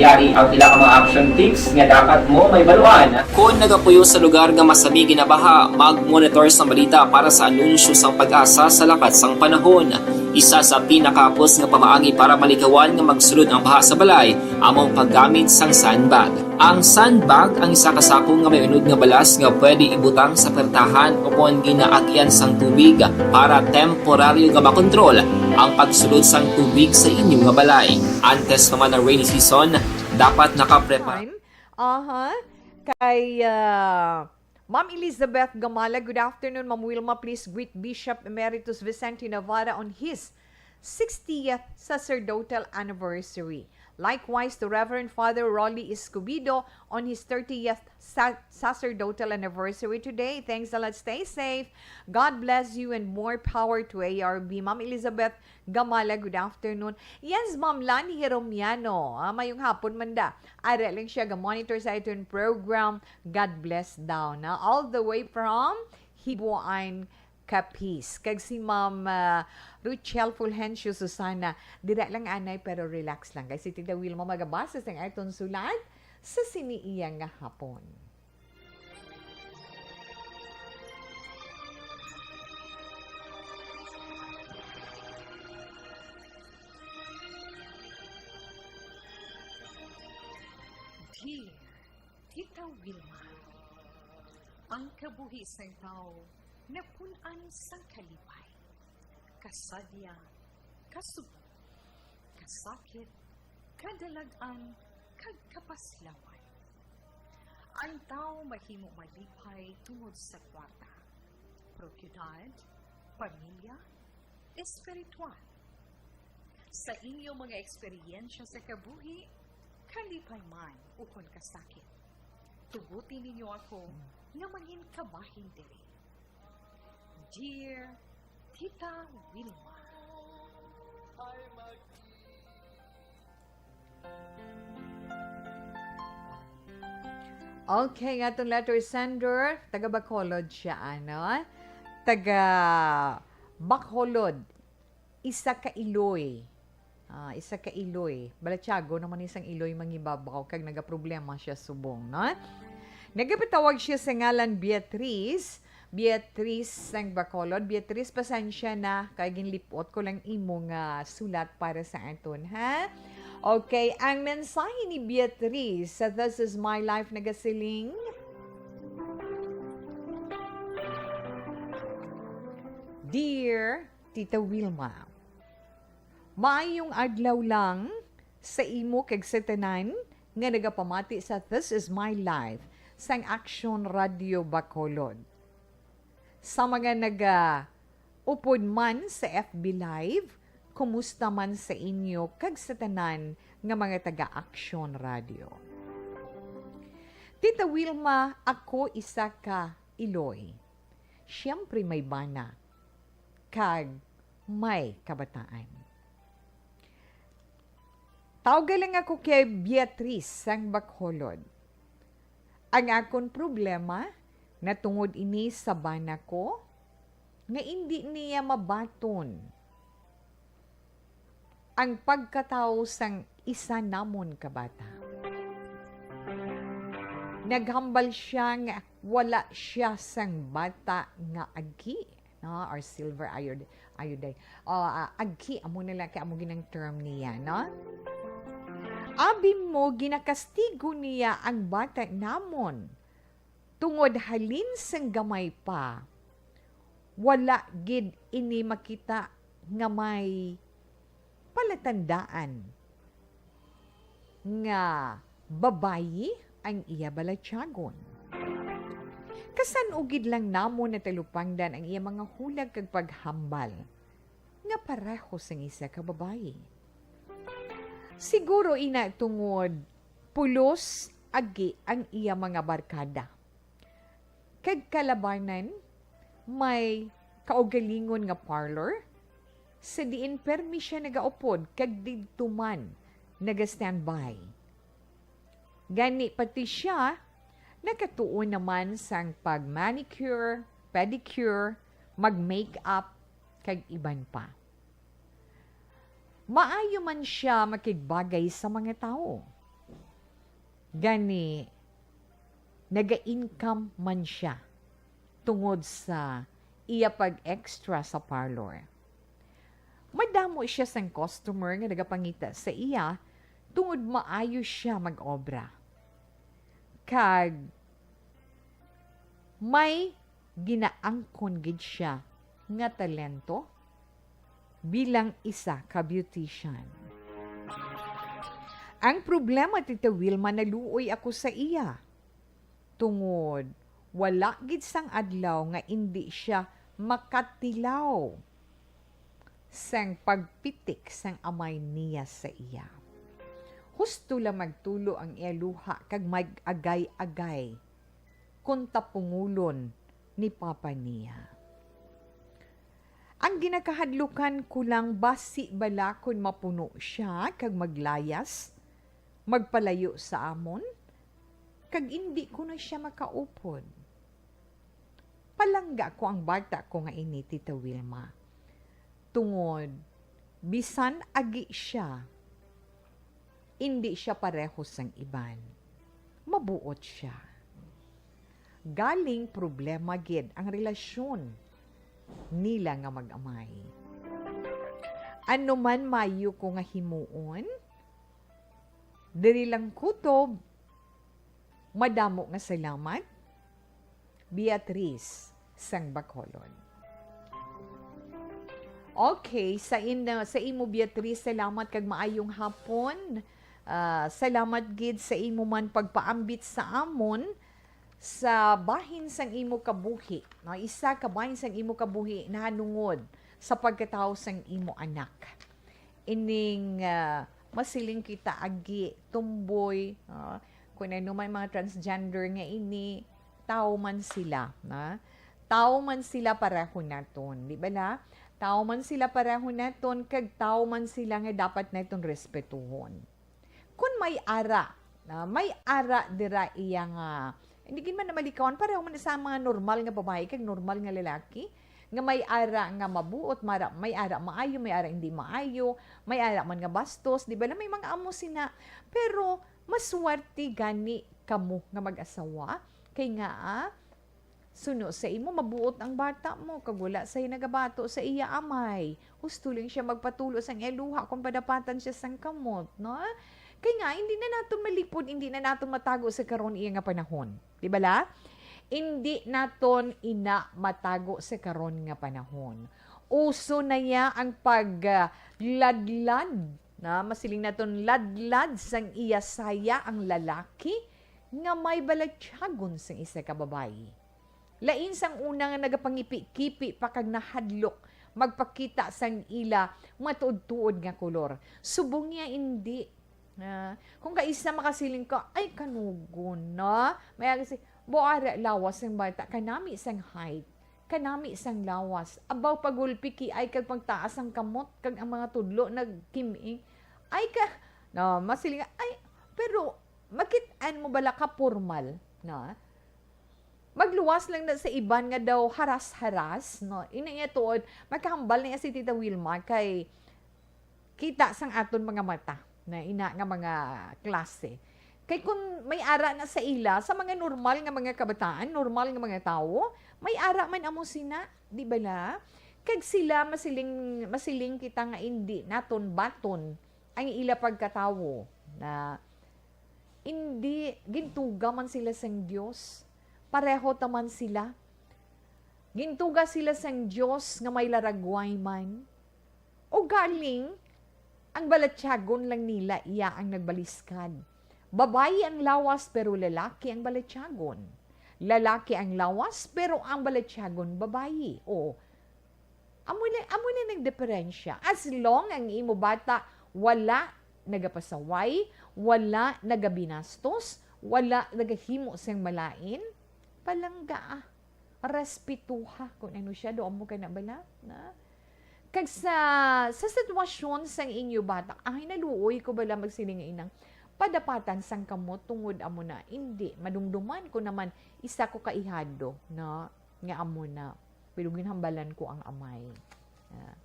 Yari ang pila ka mga action tips nga dapat mo mahibaluan. Kon nagapuyo sa lugar nga masami ginabaha, mag-monitor sang balita para sa anunsyo sang PAGASA sa lakat sang panahon. Isa sa pinakahapos nga pamaagi para malikawan nga magsulod ang baha sa balay amo ang paggamit sang sandbag. Ang sandbag ang isa ka sako nga may unod nga balas nga pwede ibutang sa pertahan o kon ginaagyan sang tubig para temporaryo nga makontrol ang pagsulod sang tubig sa inyo nga balay. Antes pa man ang rainy season, dapat nakaprepara. Time. Aha. Kay, ah, Ma'am Elizabeth Gamala, good afternoon. Ma'am Wilma, please greet Bishop Emeritus Vicente Navarra on his sixtieth sacerdotal anniversary. Likewise to Reverend Father Rolly Escobido on his thirtieth sa-, sacerdotal anniversary today. Thanks a lot. Stay safe. God bless you and more power to A R B. Ma'am Elizabeth Gamala, good afternoon. Yes, Ma'am Lani Heromiano. Ah, mayong hapon man da. Ara lang siya ga-monitor sa iton program. God bless daw na. All the way from Hibuan, Capiz. Kag si Ma'am, ah, Ruchel Fulgencio Susana, dira lang anay pero relax lang. Kay si Tita Wilma magabasa sang aton sulat sa sini iya nga hapon. Dear Tita Wilma, ang kabuhi sang tawo napun-an sang kalipay, kasadya, kasubo, kasakit, kadalag-an, kag kapaslawan. Ang tawo mahimo malipay tungod sa kwarta, propiedad, pamilya, espiritual. Sa inyo mga eksperyensya sa kabuhi, kalipay man ukon kasakit, tuguti ninyo ako nga mangin kabahin diri. Dear Tita Wilma. Okay, nga atong letter sender, taga Bacolod siya, ano? Taga Bacolod, isa ka Iloy. Ah, isa ka Iloy. Balatyagon naman isang Iloy mangibabaw kag nagaproblema siya subong, no? Nagapatawag siya sa ngalan Beatriz. Beatriz sang Bacolod. Beatriz, pasensya na kay ginlipot ko lang imo nga sulat para sa aton, ha? Okay, ang mensahe ni Beatriz sa This Is My Life nagasiling, Dear Tita Wilma, maayong adlaw lang sa imo kag sa tanan nga nagapamati sa This Is My Life sang Action Radio Bacolod. Sa mga nagaupod man sa F B Live, kumusta man sa inyo kag sa tanan nga mga taga Action Radio? Tita Wilma, ako isa ka Iloy. Siyempre may bana kag may kabataan. Tawga lang ako kay Beatriz sang Bacolod. Ang akon problema natungod ini sa bana ko nga indi niya mabaton ang pagkatawo sang isa namon ka bata. Naghambal siya nga wala siya sang bata nga agi, no? Or silver iod-, iodide. O, ah, agi, amo na lang kay amo ginang term niya, no? Abi mo, ginakastigo niya ang bata namon. Tungod halin sang gamay pa, wala gid ini makita nga may palatandaan nga babayi ang iya balatyagon. Kasan-o gid lang namon natalupangdan ang iya mga hulag kag paghambal nga pareho sang isa ka babayi. Siguro ina tungod pulos agi ang iya mga barkada. Kag kalabanan may kaugalingon nga parlor sa diin permi siya nagaupod kag didto man naga-standby. Gani pati siya nakatuon naman sang pag-manicure, pedicure, mag-makeup, kag iban pa. Maayo man sia makigbagay sa mga tawo. Gani, naga-income man siya tungod sa iya pag-extra sa parlor. Madamo siya sang customer nga nagapangita sa iya tungod maayo siya mag-obra. Kag may ginaangkon gid siya nga talento bilang isa ka beautician. Ang problema, Tita Wilma, naluoy ako sa iya. Tungod, wala gid sang adlaw nga indi siya makatilaw sang pagpitik sang amay niya sa iya. Husto lang magtulo ang iya luha kag mag-agay-agay kon tapungulon ni papa niya. Ang ginakahadlukan ko lang, basi bala kon mapuno siya kag maglayas, magpalayo sa amon, kag indi ko na siya makaupod. Palangga ko ang bata ko nga ini, Tita Wilma. Tungod, bisan agi siya, indi siya pareho sang iban. Mabuot siya. Galing problema gid ang relasyon nila nga mag-amay. Ano man mayo ko nga himuon, diri lang kutob. Madamo nga salamat, Beatrice sang Bacolod. Okay, sa in-, sa imo, Beatrice, salamat kag maayong hapon. Ah, salamat gid sa imo man pagpaambit sa amon sa bahin sang imo kabuhi, no? Isa ka bahin sang imo kabuhi nahanungod sa pagkatawo sang imo anak. Ining, ah, masiling kita agi, tomboy, ah, kung ano may mga transgender nga ini, tawo man sila, na? Tawo man sila pareho naton, di ba na? Tawo man sila pareho naton, kag tawo man sila nga dapat naton respetuhon. Kun may ara, na, may ara dira iya nga, hindi gid man na malikawan, pareho man sa mga normal nga babayi kag normal nga lalaki, nga may ara nga mabuot, mara-, may ara maayo, may ara hindi maayo, may ara man nga bastos, di ba na may mga amo sina. Pero maswerte gani kamo nga mag-asawa, kay nga, ah, suno sa imo, mabuot ang bata mo, kag wala siya nagabato sa iya amay. Husto lang siya magpatulo sang iya luha kung padapatan siya sang kamot, no? Kay nga, hindi na naton malipod, hindi na naton matago sa karon iya nga panahon. Di ba la? Hindi naton ina matago sa karon nga panahon. Uso na ya ang pag, ah, ladlad, na masiling naton ladlad sang iya saya ang lalaki nga may balatyagon sang isa ka babayi. Lain sang una nga nagapangipi-kipi pa kag nahadlok magpakita sang ila matuod-tuod nga kolor. Subong niya, indi. Ah, kung kaisa makasiling ka, "Ay, kanugon na." May agi si, "Buara lawas sang bata, kanami sang height, kanami sang lawas. Abaw, pagulpi, kiay kag pagtaas ang kamot, kag ang mga tudlo nagkim-ing." Ay ka, no, masiling ka, "Ay, pero makit-an mo bala ka formal, no?" Magluwas lang na sa iban nga daw haras-haras, no? Ina niya tuod, makahambal niya si Tita Wilma kay kita sang aton mga mata na ina nga mga klase. Kay kung may ara na sa ila, sa mga normal nga mga kabataan, normal nga mga tawo, may ara man amo sina, di ba la? Kag sila masiling, masiling kita nga indi naton baton ang ila pagkatawo na indi, gintuga man sila sang Dios. Pareho ta man sila. Gintuga sila sang Dios nga may laragway man. O galing, ang balatyagon lang nila iya ang nagbaliskad. Babayi ang lawas, pero lalaki ang balatyagon. Lalaki ang lawas, pero ang balatyagon babayi. O, amo na, amo na nang diferensya. As long ang imo bata wala nagapasaway, wala nagabinastos, wala nagahimo sang malain, palanggaa, respetuha kung ano siya, do amo ka na bala, na? Kag sa, sa sitwasyon sang inyo bata, ay, naluoy ko bala magsiling nga inang padapatan sang kamot tungod amo na, indi, madumduman ko naman isa ko ka ihado, no? Nga amo na, pero ginhambalan ko ang amay. Ah.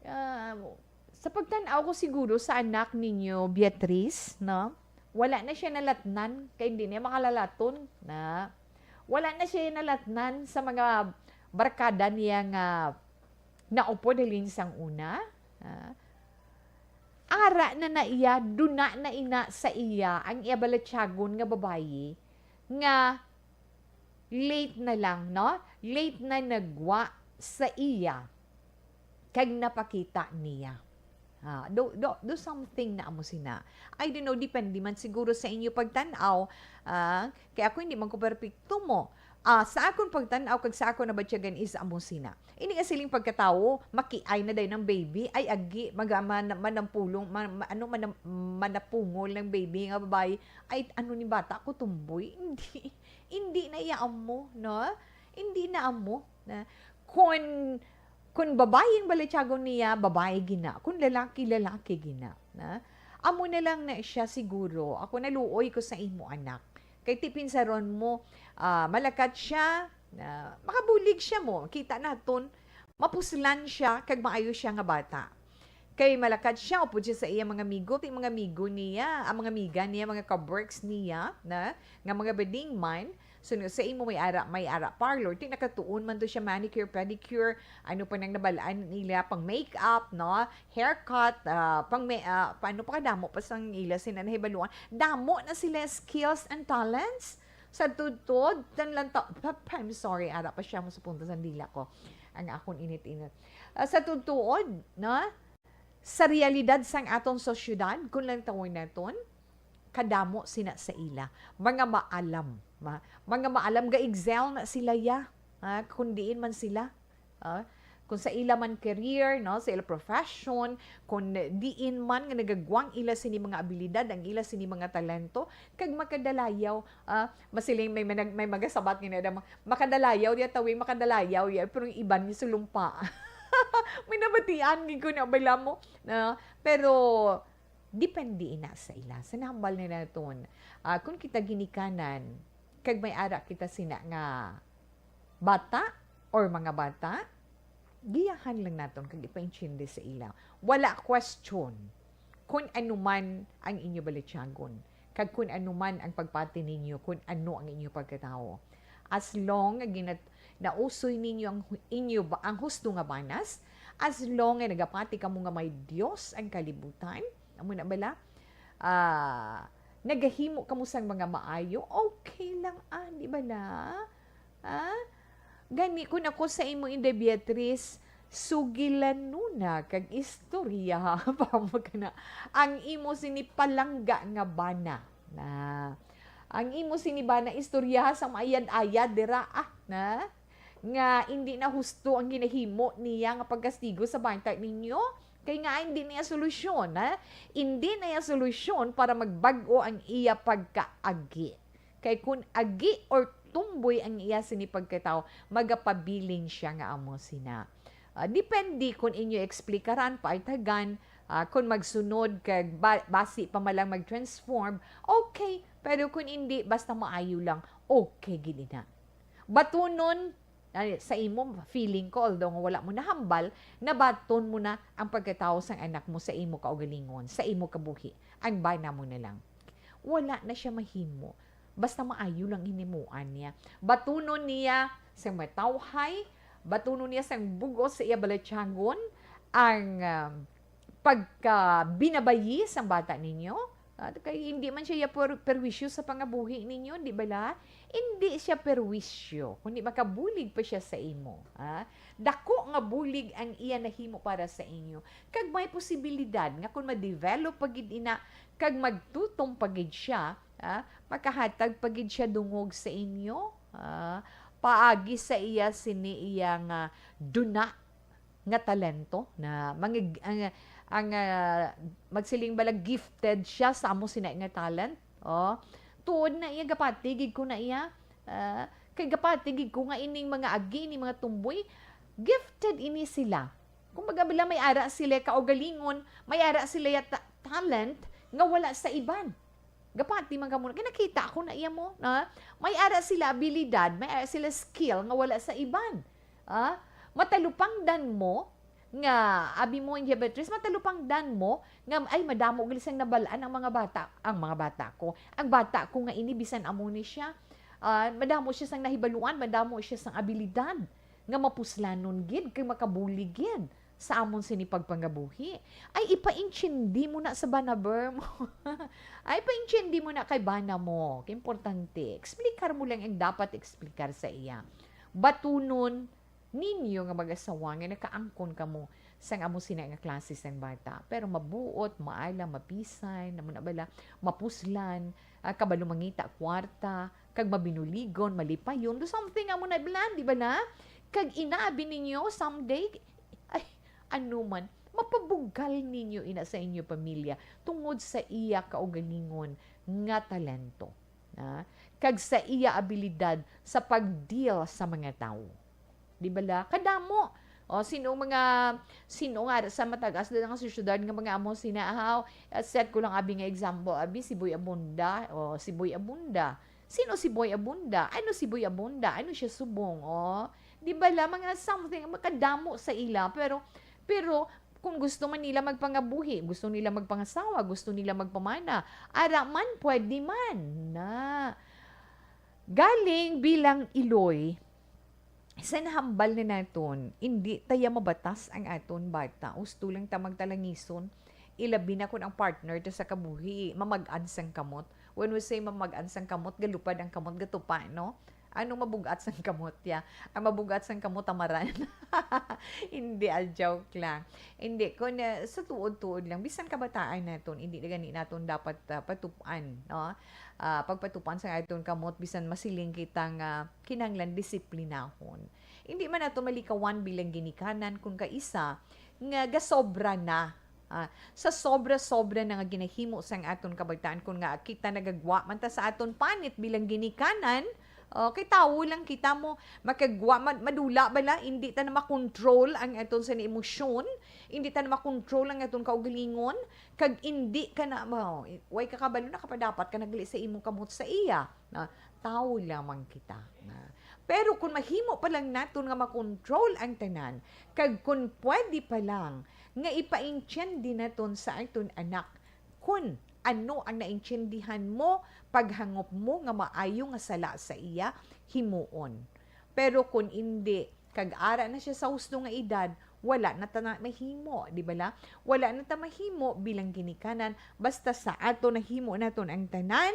Ah, sa pagtan-aw ko siguro sa anak ninyo, Beatrice, no? Wala na siya nalatnan, kay hindi niya makalalaton na. Wala na siya nalatnan sa mga barkada niya nga naupod halin sang una. Ah, ara na na iya, duna na ina sa iya ang iya balatyagon nga babayi nga late na lang, no? Late na nagwa sa iya kag napakita niya. Ah, do, do, do something na amo sina. I don't know, depende man siguro sa inyo pagtan-aw. Ah, kay ako hindi man ko perpekto mo. Ah, sa akon pagtan-aw kag sa akon nabatyagan is amo sina. Ini nga siling pagkatawo, makiay na day ng baby, ay agi, mag-, man-, manampulong, man-, ma-, ano, manam-, manapungol ng baby nga babae, ay ano ni bata ko, tumboy? Hindi, hindi na iya amo, no? Hindi na amo. Na, kun, kun babae ang balatyagon niya, babae gina. Kun lalaki, lalaki gina. Na, amo na lang na siya siguro. Ako, naluoy ko sa imo, anak. Kay ti pinsaron mo, ah, malakat siya, na, makabulig siya mo. Kita naton, mapuslan siya, kag maayo siya nga bata. Kay malakat siya, upod siya sa iya mga amigo, ti mga amigo niya, ang mga amiga niya, mga ka-works niya, na, nga mga bading man. So, no, sa imo may ara, may ara parlor, ti nakatuon man to siya, manicure, pedicure, ano pa nang nabalaan nila, pang makeup, no? Haircut, ah, pang may, ah, paano pa kadamo pa sang ila sina nahibaluan. Damo na sila skills and talents. Sa tudtod, tan lang ta-, pa-, pa-, I'm sorry, ara pa siya mo sa punta sang dila ko. Ang akon init-init. Ah, sa tudtod, no? Sa realidad sang aton sosyedad, kung lang tawon naton, kadamo sina sa ila. Mga maalam, ma-, mga maalam, ga-excel na sila ya. Ah, kung diin man sila. Ah, kung sa ila man career, no, sa ila profession, kung diin man nga nagagwang ila sini mga abilidad, ang ila sini mga talento, kag makadalayaw, ah, masiling may manag-, may magasabat nga nila, "Makadalayaw diya tawing, makadalayaw diya, pero yung iban ni sulumpa." May nabatian gid ko na bala mo, no? Pero depende ina sa ila. Sa nambal na naton, ah, kung kita ginikanan, kag may ara kita sina nga bata or mga bata, giyahan lang naton kag ipaintindi sa ila. Wala question kung ano man ang inyo balatyagon, kag kung ano man ang pagpati ninyo, kung ano ang inyo pagkatawo. As long nga ginat-, nausoy ninyo ang hu-, inyo ba, ang husto nga banas, as long nga nagapati kamo nga may Dios ang kalibutan, amo na bala, ah, nagahimo kamo sang mga maayo, okay lang, ah, di bala? Ah? Gani, kun ako sa imo, Inday Beatriz, sugilanuna kag istorya pa mo kana. Ang imo sini palangga nga bana. Na, ang imo sini bana istorya sa maayad-ayad dira, ah, na? Nga hindi na husto ang ginahimo niya nga pagkastigo sa bata ninyo? Kay nga hindi niya solusyon, ha? Hindi na iya solusyon para magbag-o ang iya pagkaagi. Kay kun agi or tumboy ang iya sini pagkatawo, magapabilin siya nga amo sina. Ah, depende kun inyo eksplikaran, paaytagan, ah, kun magsunod kag ba-, basi pa man lang mag-transform, okay. Pero kun hindi, basta maayo lang, okay gid na. Batunon, ah, sa imo, feeling ko, although nga wala mo nahambal, nabaton mo na ang pagkatawo sang anak mo sa imo kaugalingon, sa imo kabuhi. Ang bana mo na lang. Wala na siya mahimo. Basta maayo lang hinimuan niya. Batunon niya sang matawhay, batunon niya sang bug-os sa iya balatyagon ang, um, pagkabinabayi sang bata ninyo. Ah, kay hindi man siya ya per-, perwisyo sa pangabuhi ninyo, di bala? Hindi siya perwisyo, kundi makabulig pa siya sa imo, ha? Dako nga bulig ang iya nahimo para sa inyo. Kag may posibilidad nga kung ma-develop pa gid ina, kag magtutom pa gid siya, ha, makahatag pa gid siya dungog sa inyo, ha, paagi sa iya sini iya nga duna nga talento na mangig-, ang, ang, ah, magsiling bala gifted siya sa amo sina nga talent. Oh, tuod na iya, gapati gid ko na iya. Ah, kay gapati gid ko nga ining mga agi, ining mga tumboy, gifted ini sila. Kumbaga bala, may ara sila kaugalingon, may ara sila ya ta-, talent nga wala sa iban. Gapati man kamo, kay nakita ko na iya mo, na may ara sila abilidad, may ara sila skill nga wala sa iban. Ah, matalupangdan mo, Nga, abi mo, India Beatriz, matalupangdan mo nga, "Ay, madamo gali sang nabal-an ang mga bata, ang mga bata ko. Ang bata ko nga ini, bisan amo ni siya, ah, madamo siya sang nahibaluan, madamo siya sang abilidad nga mapuslanon gid kag makabulig gid sa amon sini pagpangabuhi." Ay, ipaintindi mo na sa banaber mo. Ay, paintindi mo na kay bana mo. Kay importante, eksplikar mo lang ang dapat eksplikar sa iya. Batunon ninyo nga mag-asawa nga nakaangkon kamo sang amo sina nga klase sang bata. Pero mabuot, maalam, mapisay, namo na bala, mapuslan, ah, kabalo mangita kwarta, kag mabinuligon, malipayon, do something amo na bala, di bala? Kag inabi ninyo, someday, ay, ano man, mapabugal ninyo ina sa inyo pamilya tungod sa iya kaugalingon nga talento, ah, kag sa iya abilidad sa pag-deal sa mga tawo. Di bala? Kadamo. O, sino mga, sino nga sa matagas na nga sa syudad nga mga amo sina, ahaw, set ko lang abi nga example, abi, si Boy Abunda. O, si Boy Abunda. Sino si Boy Abunda? Ano si Boy Abunda? Ano siya subong? O, di bala? Mga something, makadamo sa ila. Pero, pero, kung gusto man nila magpangabuhi, gusto nila magpangasawa, gusto nila magpamana, ara man, pwede man. Na. Galing bilang iloy, sa nahambal na naton, indi ta ya mabatas ang aton bata. Husto lang ta magtalangison, ilabi na kun ang partner ta sa kabuhi, mamag-an sang kamot. When we say mamag-an sang kamot, galupad ang kamot, gatupa, no? Ano mabug-at sang kamot ya? Ang mabug-at sang kamot, tamaran. Hindi, ah, joke lang. Hindi, kun, ah, sa tuod-tuod lang, bisan kabataan naton, hindi na gani naton dapat, ah, patupan, no? Ah, pagpatupan sa aton kamot, bisan masiling kita nga kinahanglan disiplinahon. Hindi man nato malikawan bilang ginikanan kung kaisa nga gasobra na. Ah, sa sobra-sobra na nga ginahimo sang aton kabataan, kun nga kita nagagwa man ta sa aton panit bilang ginikanan, okay, tawo lang kita mo, makagwa, mad-, madula bala, hindi ta na makontrol ang aton sa emosyon, hindi ta na makontrol ang aton kaugalingon, kag hindi ka na, mao, way ka kabalo, nakapadapat ka na gali sa imong kamot sa iya. Na, tawo lamang kita. Na, pero kung mahimo pa lang naton nga makontrol ang tanan, kag kung pwede pa lang nga ipaintindi naton sa aton anak kun ano ang naintindihan mo, paghangop mo nga maayo nga sala sa iya, himuon. Pero kung indi, kag ara na siya sa husto nga edad, wala na ta na mahimo, di bala? Wala na ta mahimo bilang ginikanan, basta sa ato nahimo naton ang tanan,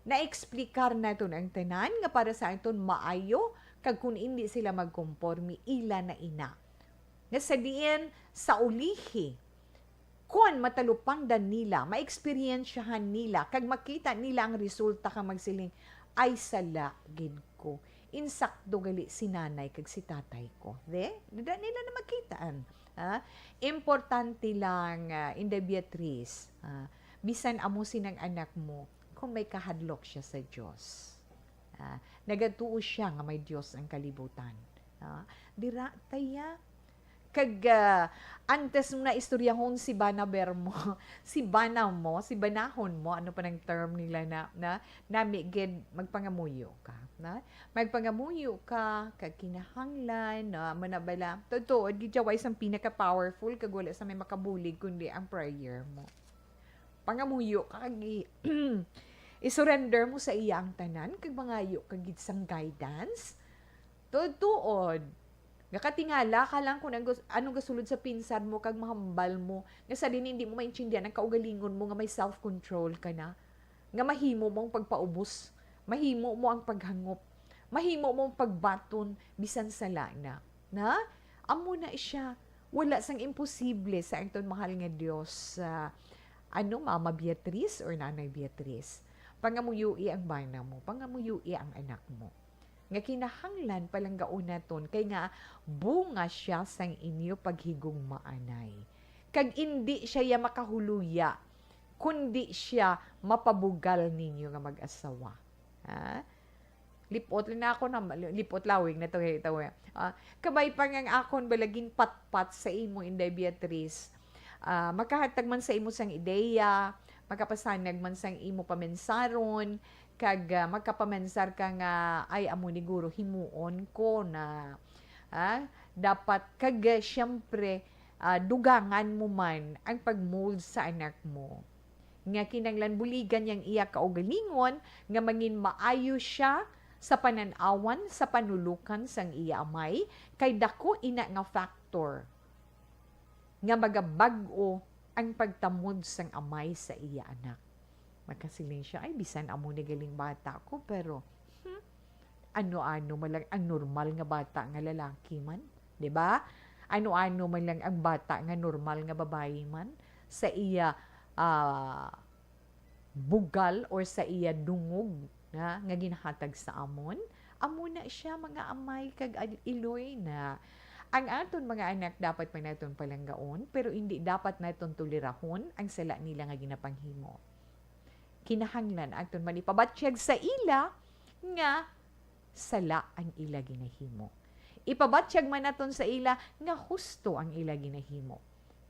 naeksplikar naton ang tanan nga para sa aton maayo, kag kun indi sila magkonporme, ila na ina. Nga sa diin, sa ulihi, kon matalupangdan nila, maeksperiensyahan nila, kag makita nila ang resulta, kag magsiling, "Ay, sala gid ko. Insakto gali si nanay kag si tatay ko." Di? Dida nila na makitaan. Ha? Importante lang, ah, Inday Beatriz, ah, bisan amo sinang anak mo, kung may kahadlok siya sa Dios. Ah, nagatuo siya nga may Dios ang kalibutan. Ah, dira, taya. Kag, ah, antes mo na istoryahon si banaber mo, si bana mo, si banahon mo, ano pa nang term nila na, na, nami gid, magpangamuyo ka, na? Magpangamuyo ka, kag kinahanglan, na, manabala. Totoo, di jaway sang pinaka-powerful, kag wala sa may makabulig, kundi ang prayer mo. Pangamuyo ka, kag i-, i-surrender mo sa iya ang tanan, kag mangayo ka gid sang guidance. Tuod-tuod, nga katingala ka lang kung ang gus-, anong gasulod sa pinsad mo kag mahambal mo, nga sa din hindi mo maintindihan ang kaugalingon mo nga may self-control ka na, nga mahimo mo ang pagpaubos, mahimo mo ang paghangop, mahimo mo ang pagbaton, bisan sala na. Na? Amo na siya. Wala sang imposible sa aton mahal nga Dios. Ah, ano, Mama Beatriz or Nanay Beatriz? Pangamuyoi ang bana mo, pangamuyoi ang anak mo. Nga kinahanglan palanggaon naton, kay nga bunga siya sang inyo paghigugmaanay. Kag indi siya ya makahuluya, kundi siya mapabugal ninyo nga mag-asawa. Ha? Lipot lang na ako na, lipot lawig na to, eh, ito, eh. Ah, kabay pa nga ang akon balaging patpat sa imo, Inday Beatriz. Ah, makahatag man sa imo sang ideya, makapasanag man sang imo pamensaron, kag, ah, magkapamensar ka nga, "Ay, amo ni guro, himuon ko na." Ah, Dapat kag, eh, siyempre, ah, dugangan mo man ang pag-mold sa anak mo. Nga kinahanglan buligan yang iya kaugalingon nga mangin maayo siya sa panan-awan, sa panulokan sang iya amay, kay dako ina nga factor nga magabag-o ang pagtamod sang amay sa iya anak. Makasiling siya, "Ay, bisan amo ni galing bata ko, pero, hmm, ano-ano man lang ang normal nga bata nga lalaki man, di ba? Ano-ano man lang ang bata nga normal nga babayi man sa iya, ah, bugal or sa iya dungog na nga ginhatag sa amon, amo na siya, mga amay kag al-, iloy na." Ang aton mga anak dapat man naton palanggaon, pero hindi dapat naton tolirahon ang sala nila nga ginapanghimo. Kinahanglan aton man ipabatyag sa ila nga sala ang ila ginahimo. Ipabatyag man naton sa ila nga husto ang ila ginahimo,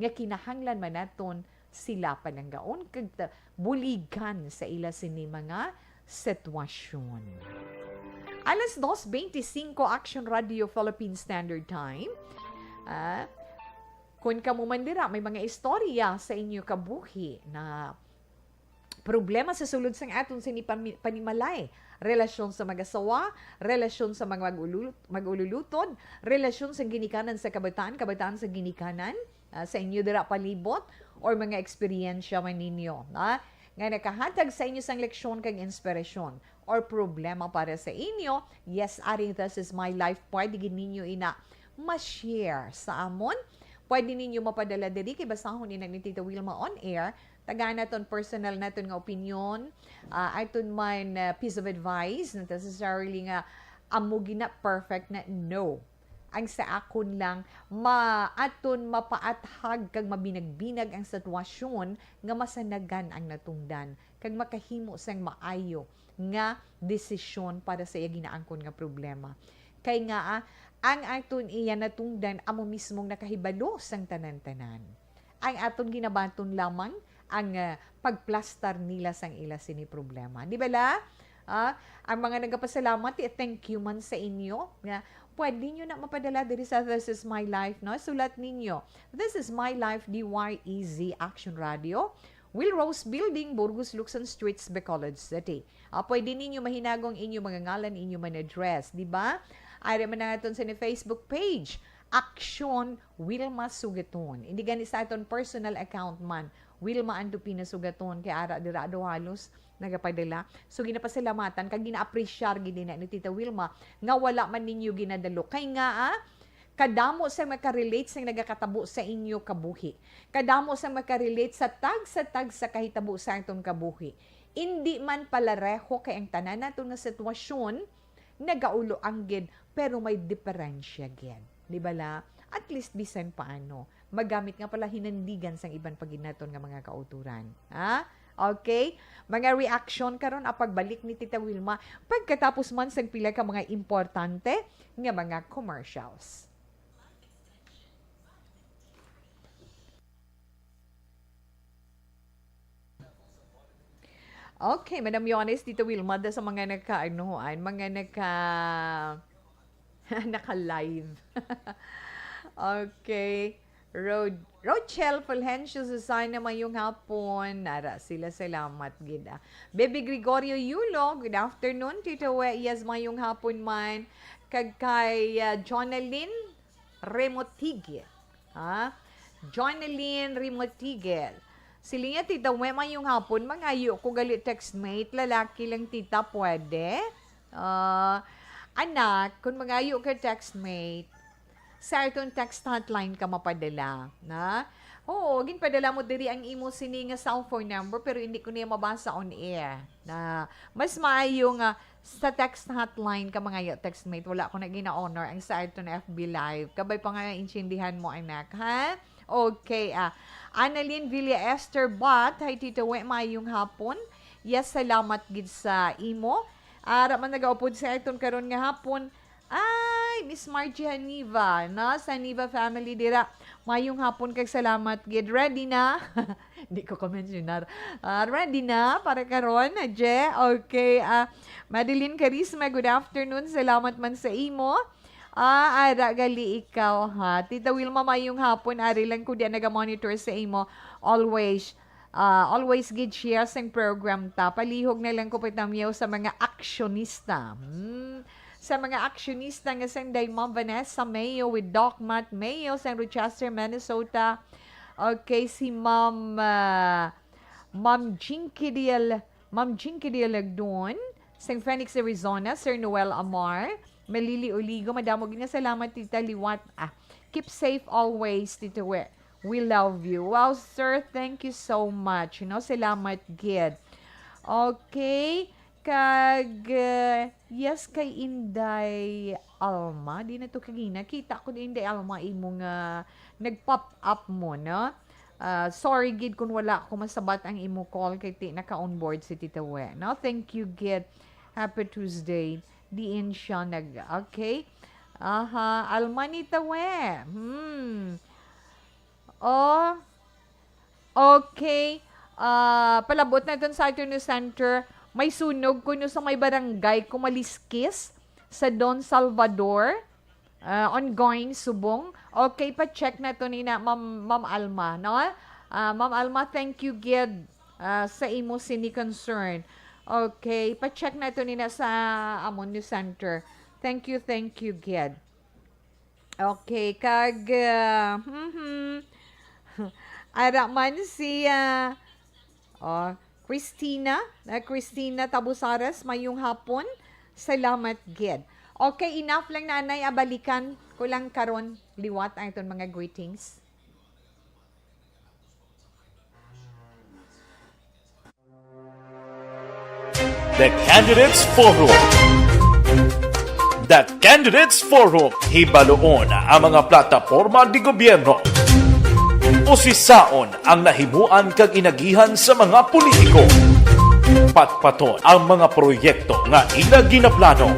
nga kinahanglan man naton sila palanggaon kag ta-, buligan sa ila sini mga sitwasyon. Alas dos beintisinko, Action Radio Philippine Standard Time. Ah, kung kamo man dira may mga istorya sa inyo kabuhi na problema sa sulod sang aton sini pami-, panimalay, relasyon sa mag-asawa, relasyon sa mga mag-ulul-, mag-ululutod, relasyon sa ginikanan sa kabataan, kabataan sa ginikanan, ah, sa inyo dira palibot, or mga eksperyensya man ninyo, ah, nga nakahatag sa inyo sang leksyon kag inspirasyon or problema para sa inyo, yes, aring This Is My Life, pwede gid ninyo ina ma-share sa amon. Pwede ninyo mapadala diri kay basahon ina ni Tita Wilma on air. Tagaan naton personal naton nga opinyon, ah, aton man, ah, piece of advice, not necessarily nga amo gina perfect na, no. Ang sa akon lang, ma-, aton mapaathag kag mabinag-binag ang sitwasyon nga masanagan ang natungdan kag makahimo sang maayo nga desisyon para sa iya ginaangkon nga problema. Kay nga, ah, ang aton iya natungdan amo mismong nakahibalo sang tanan-tanan. Ang aton ginabaton lamang ang, ah, pagplastar nila sang ila sini problema. Di bala? Ah, ang mga nagapasalamat, i-thank you man sa inyo nga pwede nyo na mapadala diri sa This Is My Life, no? Sulat ninyo, This Is My Life, D Y E Z Action Radio, Will Rose Building, Burgos, Luksan Streets, Bacolod City. Ah, pwede ninyo mahinagong inyo mga ngalan, inyo man address, di ba? Ari man naton sa ni Facebook page, Action Wilma Sugaton. Hindi gani sa aton personal account man, Wilma Andupina Sugaton, kay ara dira do halos nagapadala. So, ginapasalamatan kag gina-appreciate gid na ni Tita Wilma nga wala man ninyo ginadalo. Kay nga, ah, kadamo sa makarelate sa nagakatabo sa inyo kabuhi. Kadamo sa makarelate sa tagsa-tagsa kahitabo sa aton kabuhi. Indi man palareho kay ang tanan naton nga sitwasyon nagaulo ang gid, pero may diferensya gid. Di bala? At least bisan paano, magamit nga pala hinandigan sang iban pa gid naton nga mga kauturan. Ha? Okay? Mga reaction karon ang pagbalik ni Tita Wilma pagkatapos man sang pila ka mga importante nga mga commercials. Okay, Madam Yones, Tita Wilma, da sa mga naka, ano, an, mga naka, naka-live. Okay. Ro-, Rochelle Fulgencio Susana, mayong hapon. Nara sila, salamat gid, ah. Baby Gregorio Yulo, good afternoon, Tita We. Yes, mayong hapon man. Kag kay, ah, Jonalyn Remotigue. Ha? Jonalyn Remotigue. Sila niya, Tita We, mayong hapon. Mangayo ko gali textmate. Lalaki lang, Tita, pwede? Ah, anak, kung mangayo ka textmate, sa aton text hotline ka mapadala, na? Oo, ginpadala mo diri ang imo sini nga cellphone number, pero hindi ko niya mabasa on air. Na, mas maayo nga sa text hotline ka mangayo textmate, wala ko na gina-honor ang sa aton F B Live. Kabay pa nga naintindihan mo, anak, ha? Okay, ah. Annalyn Villa Esther Bat, hi, Tita We, mayong hapon. Yes, salamat gid sa imo. Ara man nagaupod sa aton karon nga hapon. Ay, Miss Margie Haniva, no? Sa Haniva family dira. Mayong hapon kag salamat gid. Ready na? Di ko ka-mensionar. Ah, ready na para karon, Je? Okay, ah, Madeline Carisma, good afternoon. Salamat man sa imo. Ah, ara gali ikaw, ha. Tita Wilma, mayong hapon. Ari lang ko diya naga-monitor sa imo. Always, ah, always gid share sing program ta. Palihog na lang ko, Tita Miao, sa mga aksyonista. Hmm. Sa mga aksyonista nga sang day Ma'am Vanessa Mayo with Doc Matt Mayo sang Rochester, Minnesota. Okay, si Ma'am, ah, Ma'am Jinky Dial-, Ma'am Jinky Dialagdon, sang Phoenix, Arizona, Sir Noel Amar, Malili Oligo, madamo gid nga salamat, Tita, liwat. Ah, keep safe always, Tita We. We love you. Wow, sir, thank you so much. You know, salamat gid. Okay, kag, uh, yes, kay Inday Alma. Di na to kagina. Kita ko ni Inday Alma imo nga nag-pop up mo, no? Ah, sorry gid kung wala ko masabat ang imo call kay ti naka-onboard si Tita We, no? Thank you gid. Happy Tuesday. Diin siya nag-, okay? Aha, Alma ni Tita We. Hmm. Oh. Okay. Ah, palabot na dun sa Alternate Center. May sunog kuno sa may barangay Kumaliskis sa Don Salvador. Ah, ongoing subong. Okay, pa-check na to ni na Ma'am, Ma'am Alma, no? Ah, Ma'am Alma, thank you gid, ah, sa imo sini concern. Okay, pa-check na to ni na sa amon news center. Thank you, thank you gid. Okay, kag, ah, mhm. Ara man si, ah, oh, Christina, ah, Christina Tabusares, mayong hapon. Salamat gid. Okay, enough lang na, anay, abalikan ko lang karon liwat ang iton mga greetings. The Candidates Forum. The Candidates Forum. Hibaluon ang mga plataporma di gobyerno. Usisaon ang nahimuan kag inagihan sa mga politiko. Patpaton ang mga proyekto nga ila ginaplano.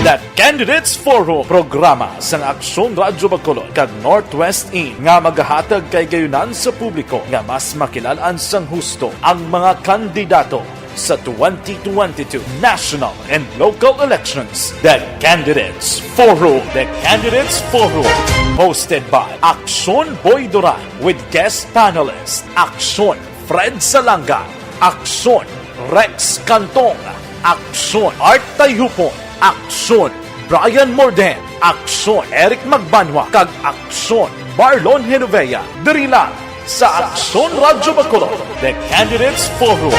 The Candidates Forum, programa sang Aksyon Radyo Bacolod kag Northwest In nga magahatag kay gayunan sa publiko nga mas makilal-an sang husto ang mga kandidato sa twenty twenty-two national and local elections. The Candidates Forum. The Candidates Forum, hosted by Aksyon Boy Duran with guest panelist Aksyon Fred Salanga, Aksyon Rex Cantong, Aksyon Art Tayhupon, Aksyon Brian Morden, Aksyon Eric Magbanwa, kag Aksyon Marlon Genovea, diri lang sa Aksyon Radyo Bacolod, The Candidates Forum.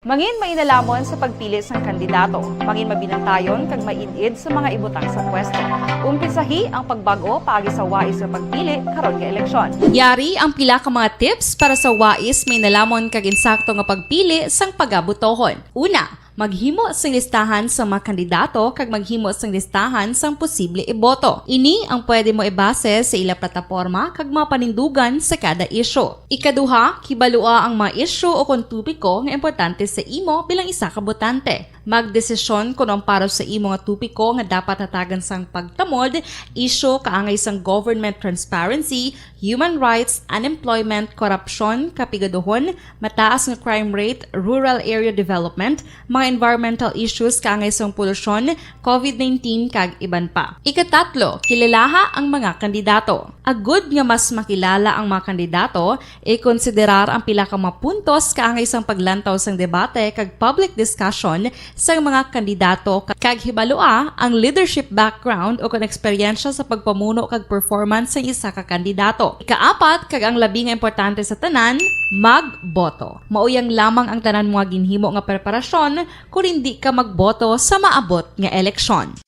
Mangin mainalamon sa pagpili sang kandidato, mangin mabinantayon kag maid-id sa mga ibutang sa pwesto. Umpisahi ang pagbag-o paagi sa wais nga pagpili karon nga eleksyon. Yari ang pila ka mga tips para sa wais, mainalamon kag insakto nga pagpili sang pagabotohon. Una, maghimo sing listahan sa mga kandidato kag maghimo sing listahan sang posible iboto. Ini ang pwede mo ibase sa ila plataporma kag mga panindugan sa kada isyu. Ikaduha, kibalua ang mga isyu o kon topiko nga importante sa imo bilang isa ka botante. Magdesisyon kon ang para sa imo nga topiko nga dapat hatagan sang pagtamod, isyu kaangay sang government transparency, human rights, unemployment, korupsyon, kapigaduhon, mataas nga crime rate, rural area development, mga environmental issues kaangay sang polusyon, covid nineteen, kag iban pa. Ikatatlo, kilalaha ang mga kandidato. Agud nga mas makilala ang mga kandidato, ikonsiderar ang pila ka mga puntos kaangay sang paglantaw sang debate kag public discussion sang mga kandidato, ka-, kag hibalua ang leadership background o kon eksperyensya sa pagpamuno kag performance sang isa ka kandidato. Ikaapat, kag ang labi nga importante sa tanan, magboto. Mao yang lamang ang tanan mo nga ginhimo nga preparasyon kon indi ka magboto sa maabot nga eleksyon.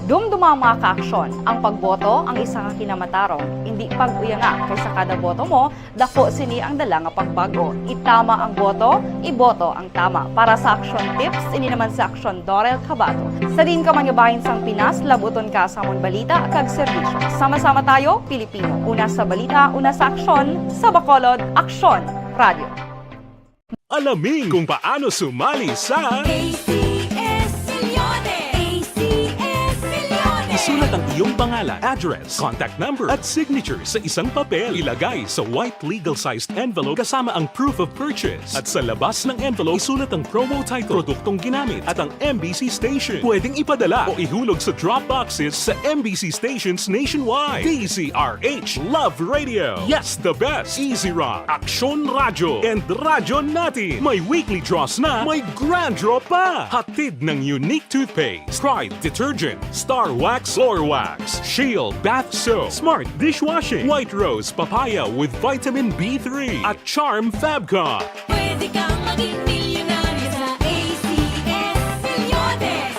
Dumduma, mga kaaksyon, ang pagboto ang isa ka kinamatarong, indi pag-uyanga, kay sa kada boto mo, dako sini ang dala nga pagbag-o. Itama ang boto, iboto ang tama. Para sa Aksyon Tips, ini naman si Aksyon Dorel Cabato. Sa diin ka man nga bahin sang Pinas, labuton ka sa amon balita kag serbisyo. Sama-sama tayo, Pilipino. Una sa balita, una sa aksyon, sa Bacolod, Aksyon Radio. Alamin kung paano sumali sa A C S Milyones! A C S Milyones! Isulat ang Iyong pangalan, address, contact number, at signature sa isang papel. Ilagay sa white legal-sized envelope kasama ang proof of purchase. At sa labas ng envelope, isulat ang promo title, produktong ginamit, at ang M B C station. Pwedeng ipadala o ihulog sa drop boxes sa M B C stations nationwide. D Z R H Love Radio. Yes, the best. Easy Rock, Aksyon Radyo, and Radyo Natin. May weekly draws na, may grand draw pa. Hatid ng Unique Toothpaste, Pride Detergent, Star Wax, Floor Wax, Shield Bath Soap, Smart Dishwashing, White Rose Papaya with Vitamin B three, at Charm Fabcon. Pwede kang maging milyonaryo sa A C S Reloaded.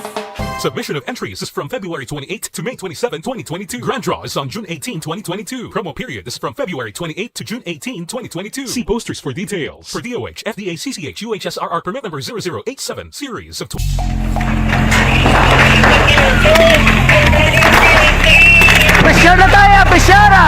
Submission of entries is from February twenty-eighth to May twenty-seven, twenty twenty-two. Grand draw is on June eighteen, twenty twenty-two. Promo period is from February twenty-eighth to June eighteen, twenty twenty-two. See posters for details. For D O H, F D A, C C H, U H S R R permit number zero zero eight seven, series of tw- Pressure na tayo! Pressure na!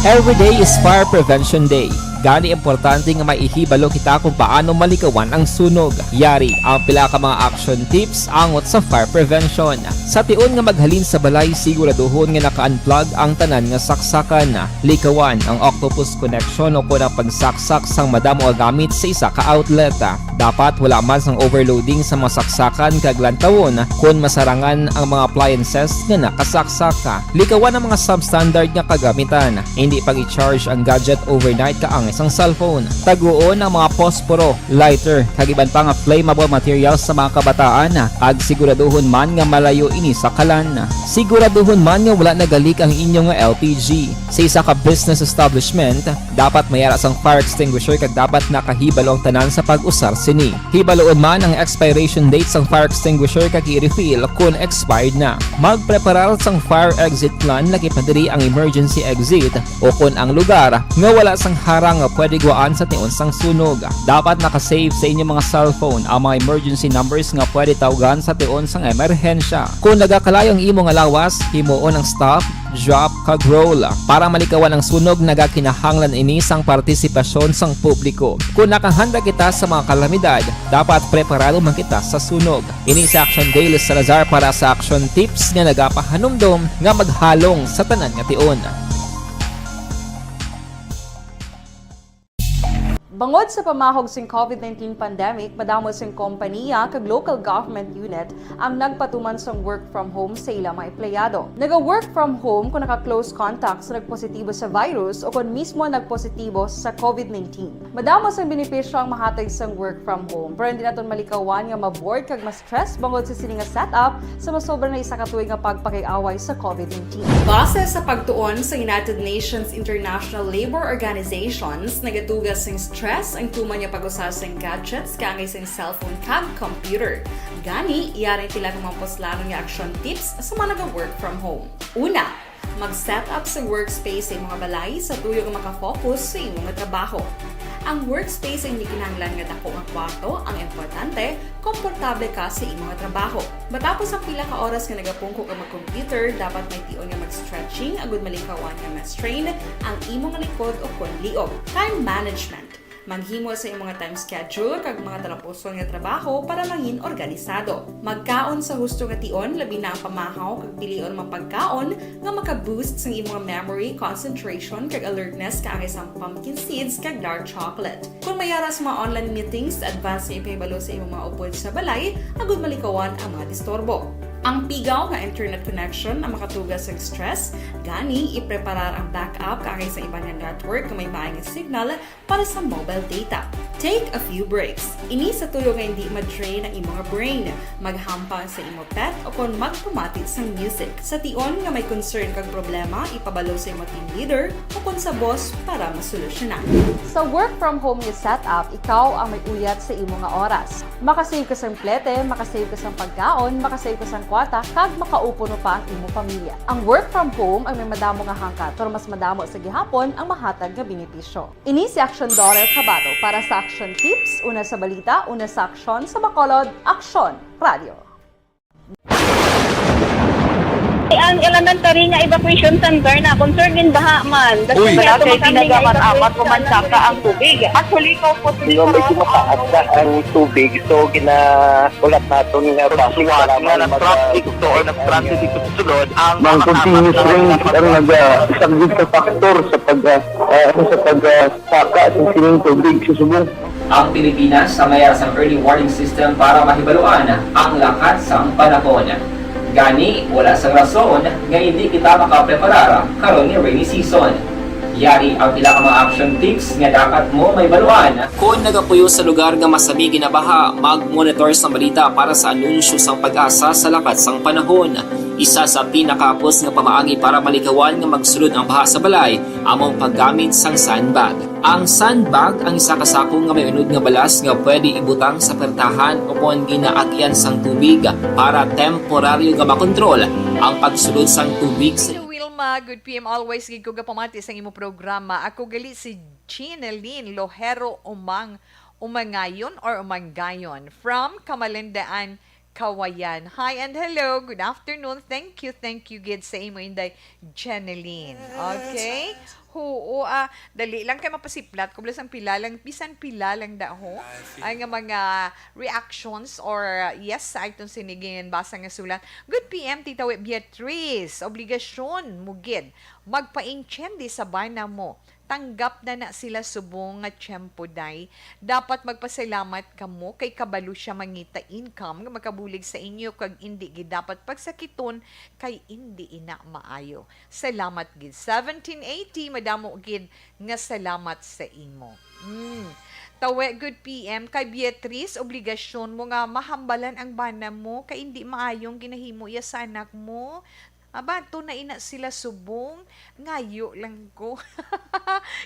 Every day is Fire Prevention Day. Gani, importante nga may ihibalo kita kung paano malikawan ang sunog. Yari ang pila ka mga action tips angot sa fire prevention. Sa tion nga maghalin sa balay, siguraduhon nga naka-unplug ang tanan nga saksakan. Likawan ang octopus connection o kon ang pagsaksak sang madamo nga gamit sa isa ka outlet. Dapat wala man sang overloading sa mga saksakan kag lantawon kon masarangan ang mga appliances nga nakasaksak. Likawan ang mga substandard nga kagamitan. Hindi pag-i-charge ang gadget overnight kaangay sang cellphone. Taguon ang mga posporo, lighter, kag iban pa nga flammable materials sa mga kabataan, kag siguraduhon man nga malayo ini sa kalan. Siguraduhon man nga wala nagalik ang inyo nga L P G. Sa isa ka business establishment, dapat may ara sang fire extinguisher kag dapat nakahibalo ang tanan sa pag-usar sini. Hibaluon man ang expiration date sang fire extinguisher kag i-refill kon expired na. Magpreparar sang fire exit plan, lakip na diri ang emergency exit o kon ang lugar nga wala sang harang nga pwede gwaan sa tion sang sunog. Dapat naka-save sa inyo mga cellphone ang mga emergency numbers nga pwede tawgan sa tion sang emerhensya. Kon nagakalayo ang imo nga lawas, himuon ang stop, drop, kag roll. Para malikawan ang sunog, nagakinahanglan ini sang partisipasyon sang publiko. Kon nakahanda kita sa mga kalamidad, dapat preparado man kita sa sunog. Ini si Action Dale Salazar para sa Action Tips nga nagapahanumdom nga maghalong sa tanan nga tion. Bangod sa pamahog sing COVID nineteen pandemic, madamo sing kompanya kag local government unit ang nagpatuman sang work from home sa ila mga empleyado. Naga-work from home kon naka-close contact sa nagpositibo sa virus o kon mismo nagpositibo sa COVID nineteen. Madamo sang benepisyo ang mahatag sang work from home, pero hindi naton malikawan nga ma-bored kag ma-stress bangod sa sini nga setup sa masobra na isa ka tuig nga pagpakig-away sa COVID nineteen. Base sa pagtuon sa United Nations International Labor Organizations, nagatuga sing stress ang tuman nga pag-usa sing gadgets kaangay sing cellphone kag computer. Gani, yari ang pila ka mga puslanon nga action tips sa mga naga-work from home. Una, mag-set up sa workspace sa imong balay sa tuyo nga maka-focus sa imo nga trabaho. Ang workspace ay hindi kinahanglan nga dako nga kwarto, ang importante, komportable ka sa imo nga trabaho. Matapos ang pila ka oras nga nagapungko ka mag-computer, dapat may tion nga mag-stretching agud malikawan nga ma-strain ang imo nga likod o kon liog. Time management. Maghimo sa imong time schedule kag mga talapuson nga trabaho para mangin organisado. Magkaon sa husto nga tion, labi na ang pamahaw kag pilion mga pagkaon nga maka-boost sang imong memory, concentration, kag alertness kaangay sang pumpkin seeds kag dark chocolate. Kon may ara sa mga online meetings, advance nga ipahibalo sa imong mga upod sa balay agud malikawan ang mga disturbo. Ang pigaw nga internet connection ang makatuga sang stress, gani ipreparar ang backup kaangay sa iban nga network nga may maayo nga signal para sa mobile data. Take a few breaks. Ini sa tuyo nga hindi ma-drain ang imo nga brain. Maghampang sa imo pet o kon magpamati sang music. Sa tion nga may concern kag problema, ipabalo sa imo team leader o kon sa boss para masolusyonan. Sa work from home nga setup, ikaw ang may uyat sa imo nga oras. Makasave ka sang plete, makasave ka sang pagkaon, makasave ka sang kwarta, kag makaupuno pa ang imo pamilya. Ang work from home ang may madamo nga hangkat, pero mas madamo sa gihapon ang mahatag nga benepisyo. Ini si Action Daughter Kabato para sa Action Tips, una sa balita, una sa aksyon, sa Bacolod, Aksyon Radio. Ang elementary nga evacuation center na concern din baha man. Uy. Wala kay ginagamit-amat o mansaka ang tubig. Actually, ikaw po, di ba, medyo mataas na ang tubig. So, gina-, ulat naton nga base sa mga nag-traffic to or nag-transit dito sa sulod, ang mga continuous rain ang nag-, ah, isang big factor sa pag, ah, ah, sa pag, ah, saka sa sining tubig sa subong. Ang Pilipinas sa mayara sang early warning system para mahibaluan ang lakat sang panahon. Gani, wala sang rason nga indi kita makapreparar karon nga rainy season. Yari ang pila ka mga action tips nga dapat mo mahibaluan. Kon nagapuyo sa lugar nga masami ginabaha, mag-monitor sa balita para sa anunsyo sang PAGASA sa lakat sang panahon. Isa sa pinakahapos nga pamaagi para malikawan nga magsulod ang baha sa balay amo ang paggamit sang sandbag. Ang sandbag ang isa ka sako nga may unod nga balas nga pwede ibutang sa pertahan o kon ginaagyan sang tubig para temporaryo nga makontrol ang pagsulod sang tubig sa Hello, Wilma. Good P M always. Gid ko gapamati sa imo programa. Ako gali si Jeanalyn Lojero Umang-, Umangayon or Umanggayon from Kamalandaan, Kawayan. Hi and hello. Good afternoon. Thank you, thank you gid sa imo, Inday Jeneline. Okay? Huo, ah, dali lang kay mapasiplat ko, bisan pila lang, bisan pila lang daho. Ay nga mga reactions or, uh, yes, sa itong sinigin basa nga sulat. Good P M, Tita We Beatriz. Obligasyon mo gid magpaintiende sa bana mo. Tanggap na na sila subong nga tiyempo, day. Dapat magpasalamat kamo kay kabalo siya mangita income nga makabulig sa inyo, kag indi gid dapat pagsakiton kay indi ina maayo. Salamat gid. Seventeen eighty, madamo gid nga salamat sa imo. Mm. Tawe, good P M, kay Beatrice, obligasyon mo nga mahambalan ang bana mo kay indi maayong ginahimo iya sa anak mo. Aba, to na ina sila subong. Ngayo lang ko.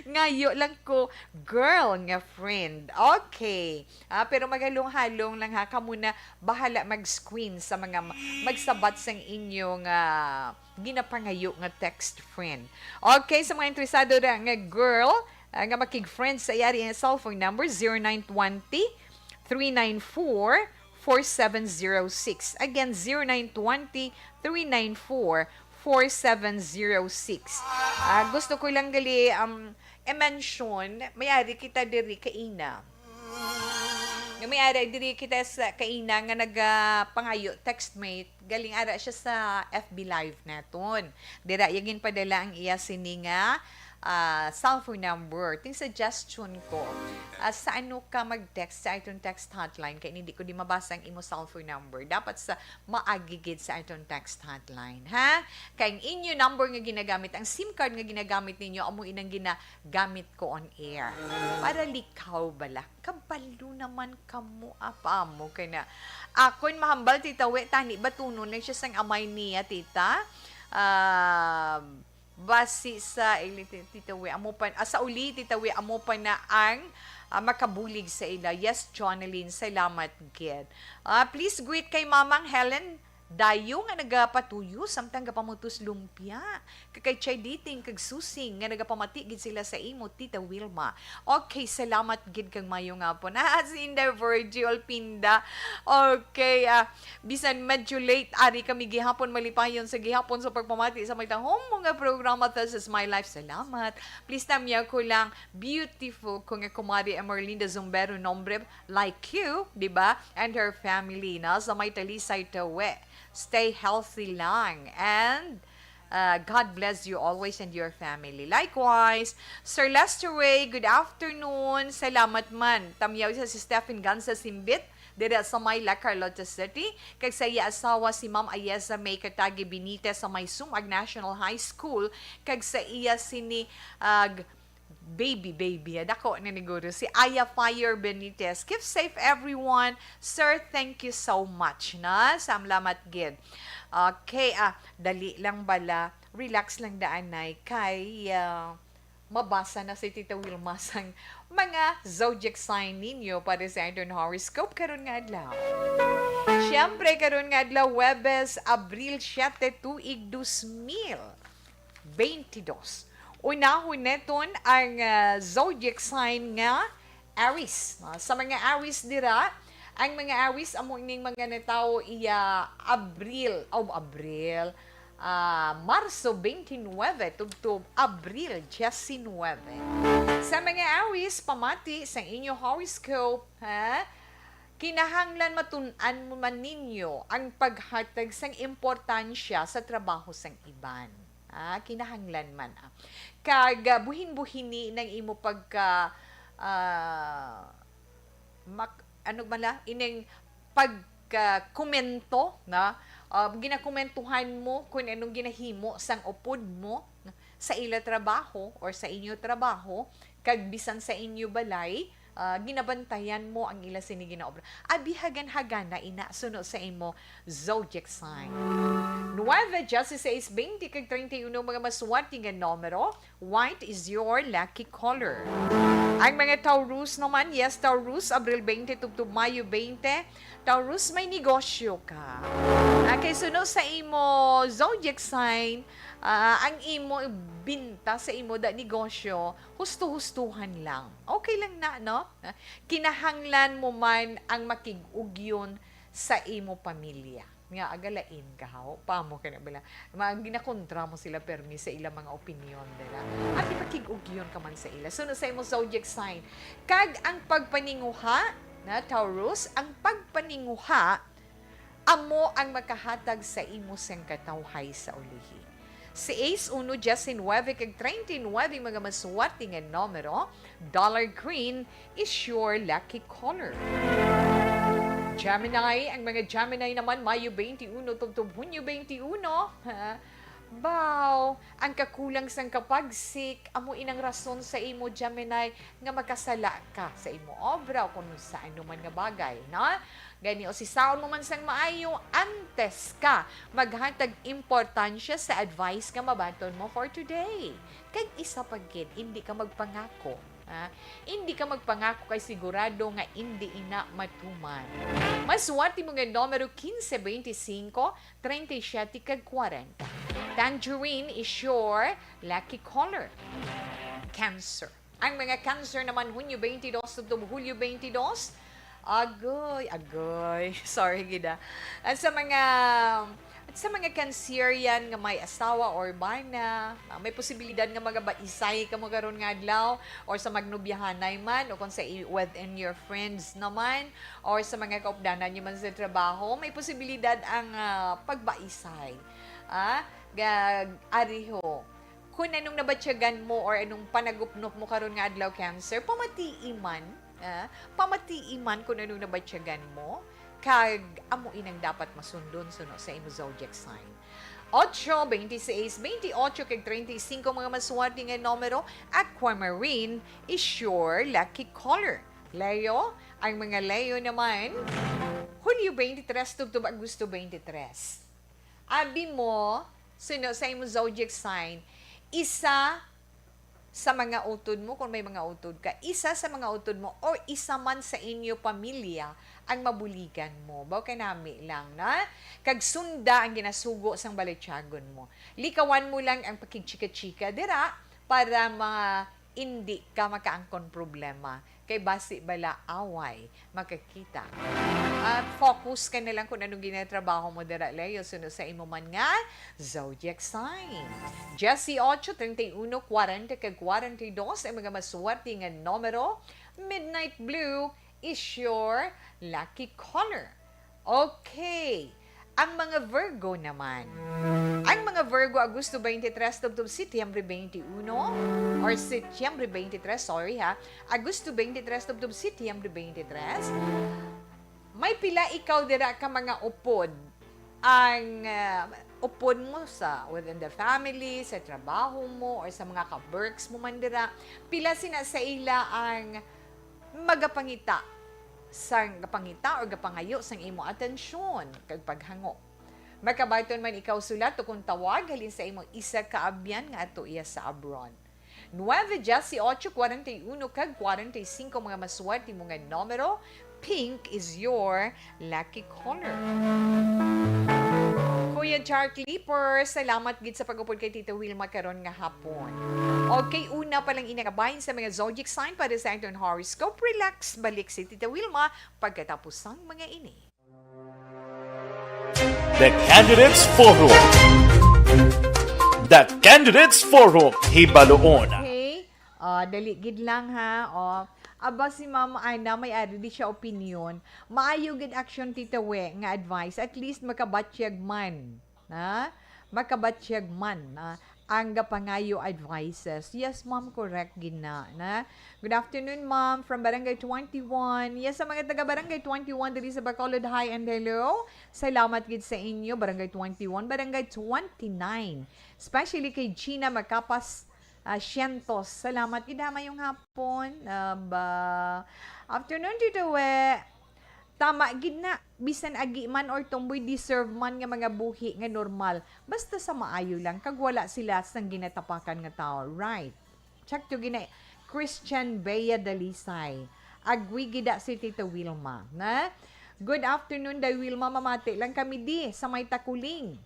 Ngayo lang ko, girl nga friend. Okay. Ah, pero maghalong-halong lang ha. Kamo na bahala mag-screen sa mga ma-, magsabat sang inyong, ah, ginapangayo nga text friend. Okay, sa mga interesado na nga girl, ah, nga makig-friend sa iya, ang cellphone number, zero nine twenty, three nine four, four seven zero six. Again, zero nine twenty, three nine four, four seven zero six. Ah, gusto ko lang gali, um, i-mention, may ari kita diri kaina. Nga may ari diri kita sa kaina nga nagapangayo, textmate, galing ara siya sa F B Live naton. Dira iya ginpadala ang iya sini nga, ah, cellphone number. Ting suggestion ko, ah, sa ano ka mag-text sa aton text hotline, kay hindi ko di mabasa ang imo cellphone number. Dapat sa maagi gid sa aton text hotline, ha? Kay ang inyo number nga ginagamit, ang sim card nga ginagamit ninyo, amo inang ginagamit ko on air. Para likaw bala. Kabalo naman kamo, apa mo kay na. Akon mahambal, Tita We, tani batunon na siya sang amay niya, tita. Ah, basi sa, eh, Tita We, amo pa, ah, sa uli, Tita We, amo pa na ang, ah, makabulig sa ila. Yes, Jonalyn, salamat gid. Ah, please greet kay Mamang Helen Dayo nga nagapatuyo samtang gapamutos lumpia. Kag kay Chay Diting kag Susing nga nagapamati gid sila sa imo, Tita Wilma. Okay, salamat gid kag mayo nga po na si Inday Virgie Olpinda. Okay, ah, bisan medyo late, ari kami gihapon malipayon sa gihapon sa pagpamati sa may tahom mo nga programa, This Is My Life. Salamat. Please, tamya ko lang, beautiful ko nga kumari Emerlinda Zumbero, nombre like you, di ba? And her family, no? Sa may Talisay, Tawe. Stay healthy lang. And, uh, God bless you always and your family. Likewise, Sir Lester Way, good afternoon. Salamat man. Tamyaw sa si Stephen Ganza Simbit, dira sa may La Carlota City. Kag sa iya asawa, si Ma'am Ayesa May Katagi Benitez sa may Sumag National High School. Kag sa iya sini, uh, g-, baby, baby, ah, dako na ni guro. Si Aya Fire Benitez. Keep safe, everyone. Sir, thank you so much, na. Salamat gid. Okay, ah, dali lang bala. Relax lang daan, nay. Kay, ah, mabasa na si Tita Wilma sang mga zodiac sign ninyo para sa aton horoscope karon nga adlaw. Siyempre, karon nga adlaw, Huwebes, Abril siete, tuig dos mil. Twenty-dos. Unahon naton ang, ah, zodiac sign nga Aries. Ah, sa mga Aries dira, ang mga Aries amo ining mga natawo iya Abril, oh, Abril, Ah, Marso twenty-nine tubtob Abril diecinuebe. Sa mga Aries, pamati sa inyo horoscope, ha? Kinahanglan matun-an mo man ninyo ang paghatag sang importansya sa trabaho sang iban. Ah, kinahanglan man, ah. Kag, ah, buhin-buhini nang imo pagka, ah, mak-, ano man la, ining pagka-komento, na, ah, ginakomentuhan mo kung anong ginahimo sang upod mo sa ila trabaho or sa inyo trabaho, kag bisan sa inyo balay, ah, ginabantayan mo ang ila sini ginaobra. Abi hagan-hagana ina suno sa imo zodiac sign. Nueve, dieciséis, twenty, kag treinta y uno, mga maswerte nga numero. White is your lucky color. Ang mga Taurus naman, yes, Taurus, Abril twenty tubtob Mayo twenty. Taurus, may negosyo ka. Ah, kay suno sa imo zodiac sign, ah, ang imo binta sa imo da negosyo, husto-hustuhan lang. Okay lang na, no? Ah, kinahanglan mo man ang makig-ugyon sa imo pamilya. Nga, agalain ka, haw? Pamo ka na bala. Mga ginakontra mo sila, permi sa ilang mga opinyon, dala. At ipakig-ugyon ka man sa ila. Suno sa imo zodiac sign. Kag ang pagpaninguha, na, Taurus, ang pagpaninguha, amo ang makahatag sa imo sang katawhay sa ulihi. Seis, uno, diecinuebe, kag treinta y nueve, mga maswerte nga numero. Dollar green is your lucky color. Gemini, ang mga Gemini naman, Mayo twenty-uno tubtob Hunyo twenty-uno, ha? Baw, ang kakulang sang kapagsik, amo inang rason sa imo, Gemini, nga makasala ka sa imo obra o kung sa anuman nga bagay, no? Gani, usisaon mo man sang maayo antes ka maghatag importansya sa advice nga mabaton mo for today. Kag isa pa gid, indi ka magpangako, ha? Indi ka magpangako kay sigurado nga indi ina matuman. Maswerte mo nga numero quince, veinticinco, treinta y siete, kag cuarenta. Tangerine is your lucky color. Cancer. Ang mga Cancer naman, Hunyo twenty-dos tubtob Hulyo twenty-dos. Agoy, agoy. Sorry gid, ah. At sa mga, at sa mga Cancerian nga may asawa or bana, ah, may posibilidad nga magabaisay kamo karon nga adlaw, or sa magnobyahanay man, o kung sa i-, within your friends naman, or sa mga kaupdanan nyo man sa trabaho, may posibilidad ang, ah, pagbaisay. Ah, ga-, ariho. Kung anong nabatyagan mo or anong panagupnop mo karon nga adlaw, Cancer, pamatii man, ah, pamatii man kung anong nabatyagan mo, kag amo inang dapat masundon suno sa imo zodiac sign. Ocho, veintiséis, veintiocho, kag treinta y cinco, mga maswerte nga numero. Aquamarine is your lucky color. Leo, ang mga Leo naman, Hulyo twenty-three tubtob Agosto twenty-three. Abi mo, suno sa imo zodiac sign, isa sa mga utod mo, kung may mga utod ka, isa sa mga utod mo, o isa man sa inyo pamilya ang mabuligan mo. Baw kay nami lang, na? Kag sunda ang ginasugo sang balatyagon mo. Likawan mo lang ang pakigchika-chika dira para ma-, indi ka makaangkon problema. Kay basi bala away makakita. At focus ka na lang kung anong ginatrabaho mo dira, Leo, suno sa imo man nga zodiac sign. Dieciocho, treinta y uno, cuarenta, kag cuarenta y dos ang mga maswerte nga numero. Midnight blue is your lucky color. Okay. Ang mga Virgo naman. Ang mga Virgo, Agosto twenty-three tubtob Setyembre twenty-uno, or Setyembre twenty-three, sorry ha, Agosto twenty-three tubtob Setyembre twenty-three, may pila ikaw dira ka mga upod ang, ah, upod mo sa within the family, sa trabaho mo, or sa mga ka-works mo man dira? Pila sina sa ila ang magapangita sang gapangita or gapangayo sang imo atensyon kag paghango. Makabaton man ikaw sulat ukon tawag halin sa imo isa ka abyan nga ato iya sa abroad. Nueve, dieciocho, cuarenta y uno, kag cuarenta y cinco, mga maswerte mo nga numero. Pink is your lucky color. Kuya Char Clipper, salamat gid sa pag-upod kay Tita Wilma karon nga hapon. Okay, una pa lang inakabahin sa mga zodiac sign para sa aton horoscope. Relax, balik si Tita Wilma pagkatapos sang mga ini. The Candidates Forum. The Candidates Forum, Hibaluon. Okay? Ah, dali gid lang ha. Oh. Aba si Ma'am Ana, may ari di siya opinion. Maayo gid action, Tita We, nga advice. At least makabatyag man. Na? Makabatyag man. Na? Ang gapangayo advices. Yes, ma'am, correct gid na, na. Good afternoon, ma'am, from Barangay twenty-one. Yes, sa mga taga Barangay twenty-one diri sa Bacolod, hi and hello. Salamat gid sa inyo, Barangay twenty-one, Barangay twenty-nine. Especially kay Gina Macapas, ah, Cientos. Salamat gid ha, mayong hapon. Ah, ba, afternoon, Tito We. Tama gid na, bisan agi man or tomboy, deserve man nga mga buhi nga normal. Basta sa maayo lang, kag wala sila sang ginatapakan nga tao. Right. Check to gina Christian Bea Dalisay. Agwi gida si Tita Wilma, na? Good afternoon, Day Wilma. Mamati lang kami di sa may Takuling.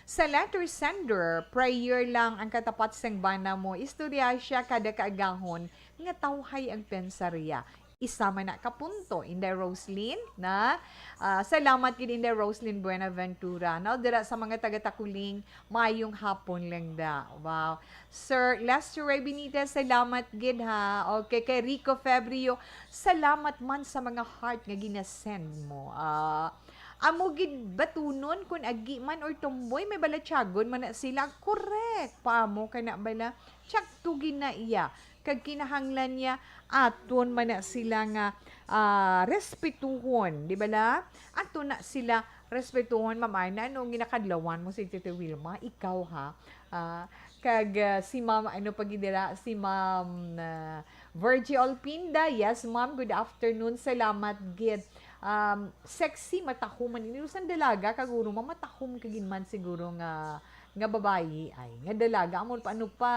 Sa letter sender, prayer lang ang katapat sang bana mo. Istorya siya kada kaagahon nga tawhay ang pensarya. Isa man na ka punto, Inday Roslyn, na? Ah, salamat gid, Inday Roslyn Buenaventura. Now, dira sa mga taga-Takuling, mayong hapon lang da. Wow. Sir Lester Ray Benitez, salamat gid ha. Okay, kay Rico Febrio, salamat man sa mga heart nga ginasend mo. Ah, amo gid batunon kun agi man or tomboy, may balatyagon man na sila. Correct. Paamo ka na bala? Tsakto gid na iya. Kag kinahanglan niya aton man na sila nga, ah, respetuhon, di bala? Ato na sila respetuhon, Ma'am Ana, no, ginakadlawan mo si Tito Wilma, ikaw ha. Ah, kag, ah, si Ma'am, ano pa gid dira, si Ma'am, ah, Virgie Olpinda. Yes, ma'am, good afternoon. Salamat gid. Um, sexy, matahom man ini. Bisan dalaga, kaguro, mamatahom ka gid man siguro nga, nga babayi, ay, nga dalaga. Amo pa, ano pa,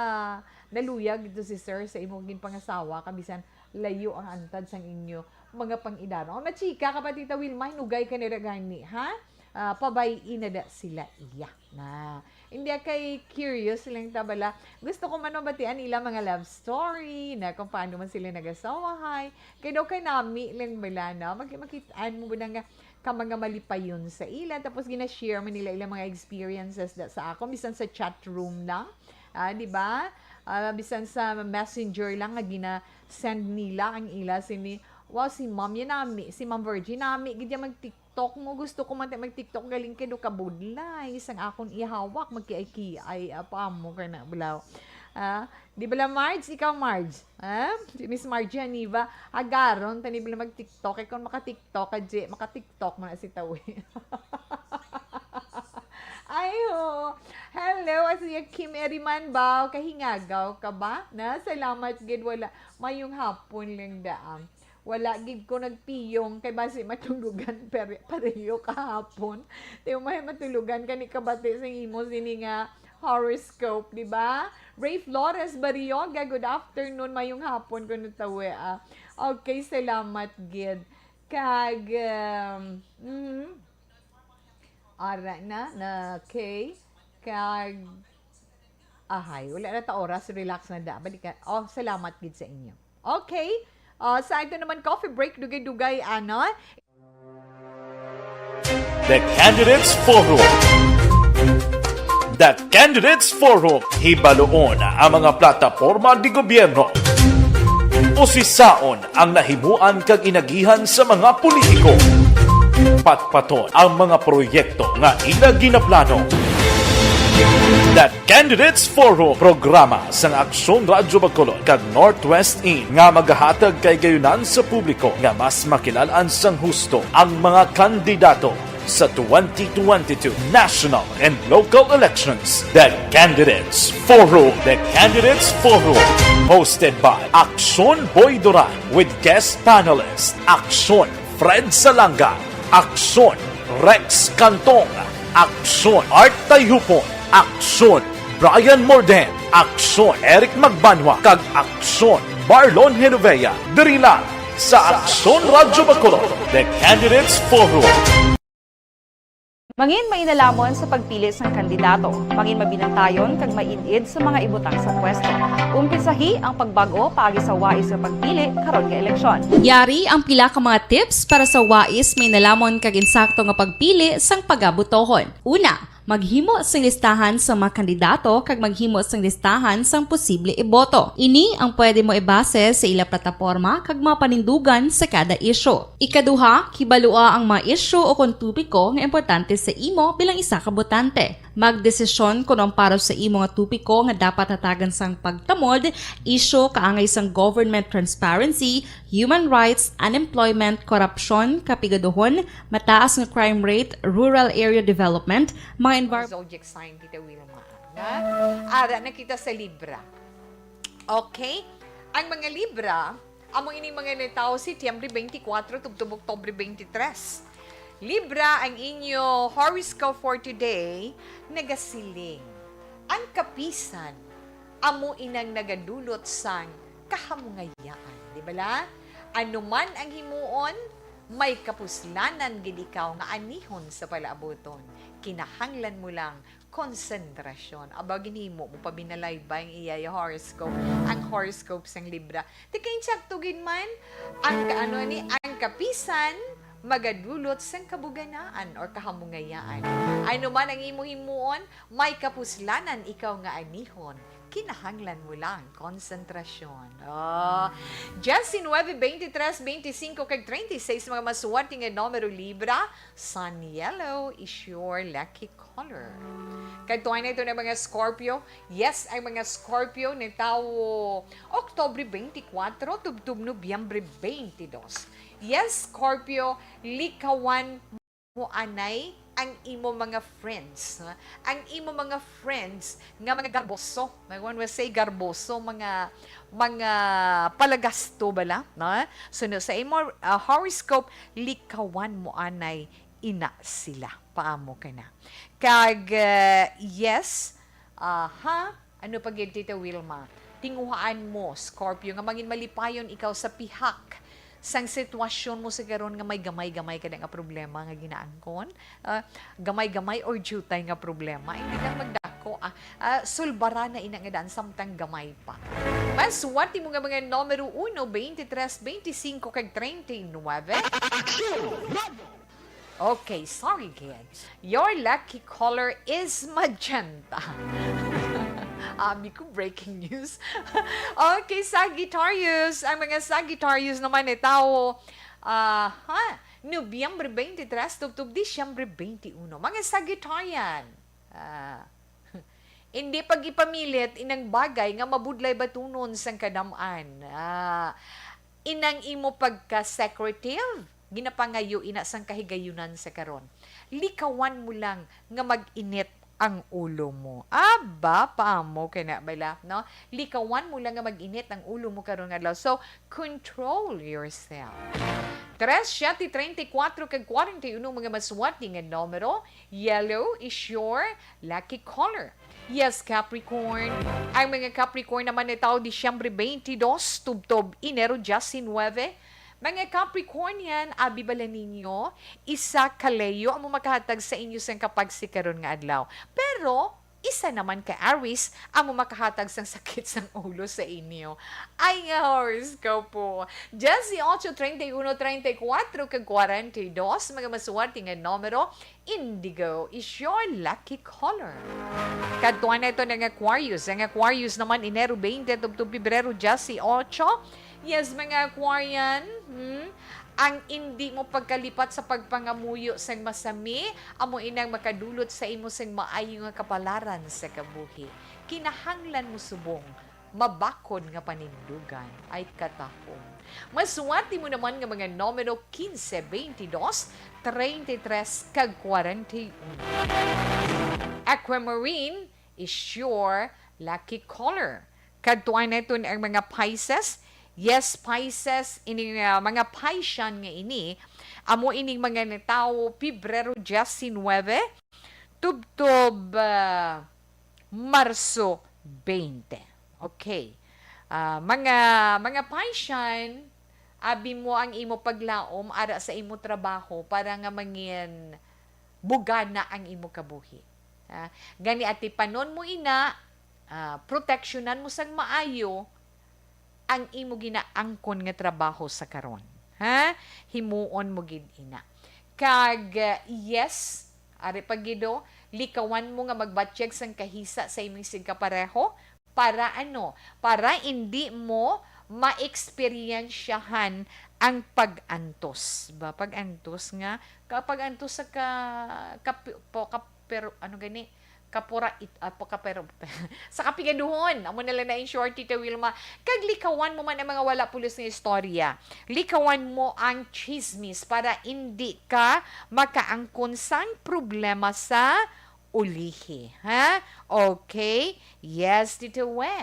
naluyag dito si sir sa imo ginpangasawa, kabisan layo ang antad sang inyo mga pang-edad. O, machika ka pa, Tita Wilma, hinugay ka na gani, ha? Ah, pabay-i na da sila iya. Na, hindi kay curious lang ta bala. Gusto ko man mabatian nila mga love story, na kung paano man sila nagasawahay. Kay daw kay nami lang bala, no? Mag-, makitaan mo ba na nga ka mga malipayon sa ila. Tapos gina-share man nila ilang mga experiences da sa akon, bisan sa chat room lang. Ah, di ba? Ah, bisan sa messenger lang nga gina-send nila ang ila sini. Wow, si ma'am yan nami, si Ma'am Virgie, nami gid yan mag-TikTok mo. Gusto ko man tayo mag-TikTok, galing kay do kabudlay sang akon ihawak, magkiay-kiay, apa mo ka na, bulaw. Ah, di bala, Marge? Ikaw, Marge? Ah, si Miss Marge Haniva, agaron tani bala mag-TikTok. Kay kung maka-TikTok ka, G, maka-TikTok mo na si Tawi. Ay, oo. Hello, as iya Kim Eriman ba? Kahingagaw ka ba? Na, salamat gid, wala. Mayong hapon lang daang. Wala gid ko nagpiyong kay basi matulugan, pero pareho kahapon. Di mo may matulugan kani kabati sa imo sini nga horoscope, di ba? Ray Flores Barrioga, good afternoon, mayong hapon ko natawi, ah. Okay, salamat gid. Kag, um, mm, ara na, na, okay. Kag, ahay, wala na ta oras, relax na da. Balikan. Oh, salamat gid sa inyo. Okay. Ah, sa ito naman, coffee break, dugay-dugay, ano? The Candidates Forum. The Candidates Forum. Hibaluon ang mga plataporma di gobyerno. Usisaon ang nahimuan kag inagihan sa mga politiko. Patpaton ang mga proyekto nga ila ginaplano. The Candidates Forum, programa sang Aksyon Radyo Bacolod kag Northwest In nga magahatag kahigayonan sa publiko nga mas makilal-an sang husto ang mga kandidato sa twenty twenty-two national and local elections. The Candidates Forum. The Candidates Forum, hosted by Aksyon Boy Duran with guest panelist Aksyon Fred Salanga, Aksyon Rex Cantong, Aksyon Art Tayhupon, Aksyon Brian Morden, Aksyon Eric Magbanwa, kag Aksyon Marlon Genovea. Diri lang sa Aksyon Radyo Bacolod, The Candidates Forum. Mangin mainalamon sa pagpili sang kandidato. Mangin mabinantayon kag maid-id sa mga ibutang sa pwesto. Umpisahi ang pagbag-o paagi sa wais nga pagpili karon nga eleksyon. Yari ang pila ka mga tips para sa wais, mainalamon kag insakto nga pagpili sang pagabotohon. Una, Maghimo sing listahan sang mga kandidato kag maghimo sing listahan sang posible iboto. Ini ang pwede mo ibase sa ila plataporma kag mga panindugan sa kada isyu. Ikaduha, kibalua ang mga isyu o kon topiko nga importante sa imo bilang isa ka botante. Magdesisyon kon ang para sa imo nga topiko nga dapat hatagan sang pagtamod, isyu kaangay sang government transparency, human rights, unemployment, korupsyon, kapigaduhon, mataas nga crime rate, rural area development, mga envir- Zodiac sign, Tita Wilma. Na? Ara na kita sa Libra. Okay? Ang mga Libra, amo ining mga natawo Setyembre twenty-four tubtob Oktubre twenty-three. Libra, ang inyo horoscope for today, nagasiling. Ang kapisan, amo inang nagadulot sang kahamungayaan. Di bala? Ano man ang himuon, may kapuslanan gid ikaw nga anihon sa palaabuton. Kinahanglan mo lang konsentrasyon. Aba, ginhimo mo pa binalay ba ang iya horoscope? Ang horoscope sang Libra. Di kay insakto gid man, ang ka-, ano ni, ang kapisan, magadulot sang kabuganaan or kahamungayaan. Ano man ang imo himuon, may kapuslanan ikaw nga anihon. Kinahanglan mo lang konsentrasyon. Oh. Diyes, nuebe, twenty-three, twenty-cinco, kag treinta y seis, mga maswerte nga numero, Libra, Sun Yellow is your lucky color. Kadtuan na ito ng mga Scorpio. Yes, ang mga Scorpio natawo Oktubre twenty-four tubtob Nobyembre twenty-two. Yes, Scorpio, likawan mo anay ang imo mga friends, ha? Ang imo mga friends nga mga garboso. May one will say garboso, mga, mga palagasto bala, no? So, no, sa imo, ah, horoscope, likawan mo anay ina sila. Paamo ka na. Kag, ah, yes, aha, ano pa gid, Tita Wilma? Tinguhaan mo, Scorpio, nga mangin malipayon ikaw sa pihak sang sitwasyon mo sa karon nga may gamay-gamay ka na nga problema nga ginaangkon. Ah, gamay-gamay or diutay nga problema. Hindi lang magdako, ah. Ah, sulbara na ina nga daan samtang gamay pa. Maswerte mo nga mga numero uno, twenty-three, twenty-cinco, kag treinta y nuebe. Okay, sorry, kids. Your lucky color is magenta. Abi ko, breaking news. Okay, Sagittarius. Ang mga Sagittarius naman ay tao, ah, ha? Nobyembre twenty-three, tubtob Disyembre twenty-one. Mga Sagittarian. Ah, hindi pag ipamilit inang bagay nga mabudlay batunon sang kadam-an. Ah, inang imo pagka-secretive, ginapangayo ina sang kahigayunan sa karon. Likawan mo lang nga mag-init ang ulo mo. Aba, paamo ka na bala, no? Likawan mo lang nga mag-init ang ulo mo karon nga adlaw. So, control yourself. Tres, siyete, treinta y cuatro, kag kwarenta y uno mga maswerte nga numero. Yellow is your lucky color. Yes, Capricorn. Ang mga Capricorn naman natawo Disyembre twenty-two, tubtob Enero diecinuebe. Mga Capricornian, abi bala ninyo, isa ka Leo amo makahatag sa inyo sang kapagsi karon nga adlaw. Pero, isa naman ka Aries amo makahatag sang sakit sang ulo sa inyo. Ay nga horoscope po. Dieciocho, treinta y uno, treinta y cuatro, kag kwarenta y dos, mga maswerte nga numero, indigo is your lucky color. Kadtuan na ito ng Aquarius. Ang Aquarius naman, Enero twenty tubtob Pebrero dieciocho. Yes, mga Aquarian, hmm? Ang indi mo pagkalipat sa pagpangamuyo sang masami, amo inang makadulot sa imo sing maayo nga kapalaran sa kabuhi. Kinahanglan mo subong mabakod nga panindugan. Ay, katahom. Maswerte mo naman nga mga numero quince, veintidós, treinta y tres, kag kwarenta y uno. Aquamarine is your lucky color. Kadtuan naton ang mga Pisces. Yes, Pisces, ining, ah, mga Piscean nga ini, amo ining mga natawo Pebrero diecinuebe, tubtob, ah, Marso twenty. Okay. Ah, mga, mga Piscean, abi mo ang imo paglaom ara sa imo trabaho para nga mangin bugana ang imo kabuhi. Ah, gani atipanon mo ina, ah, proteksyonan mo sang maayo ang imo ginaangkon nga trabaho sa karon. Ha? Himuon mo gid ina. Kag, ah, yes, ari pa gid, oh, Likawan mo nga magbatyag sang kahisa sa imong sigkapareho. Para ano? Para indi mo maeksperiensyahan ang pag-antos. Ba, pag-antos nga, ka-, pag-antos sa ka-, kapi-, po, ka-, pero, ano gani? Kapura it-, ah, po, ka-, pero, sa kapigaduhon, amo na lang na in short, Tita Wilma. Kag likawan mo man ang mga wala pulos nga istorya. Likawan mo ang chismis para indi ka makaangkon sang problema sa ulihi, ha? Okay? Yes, Tito We.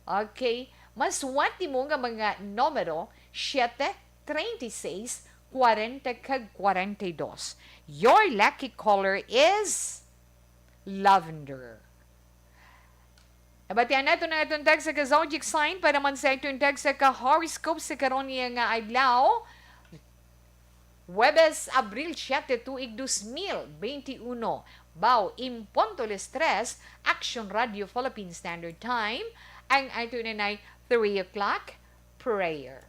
Okay. Masuwat nimo nga mga numero, siete, treinta y seis, cuarenta, kag cuarenta y dos. Your lucky color is lavender. Nabatian nato na atong tagsa ka zodiac sign para man sa atong tagsa ka horoscope sa karon niya nga adlaw. Huwebes, Abril siete, tuig dos mil benti uno. Baw, in punto las tres, Action Radio Philippine Standard Time, ang ato na nay three o'clock prayer.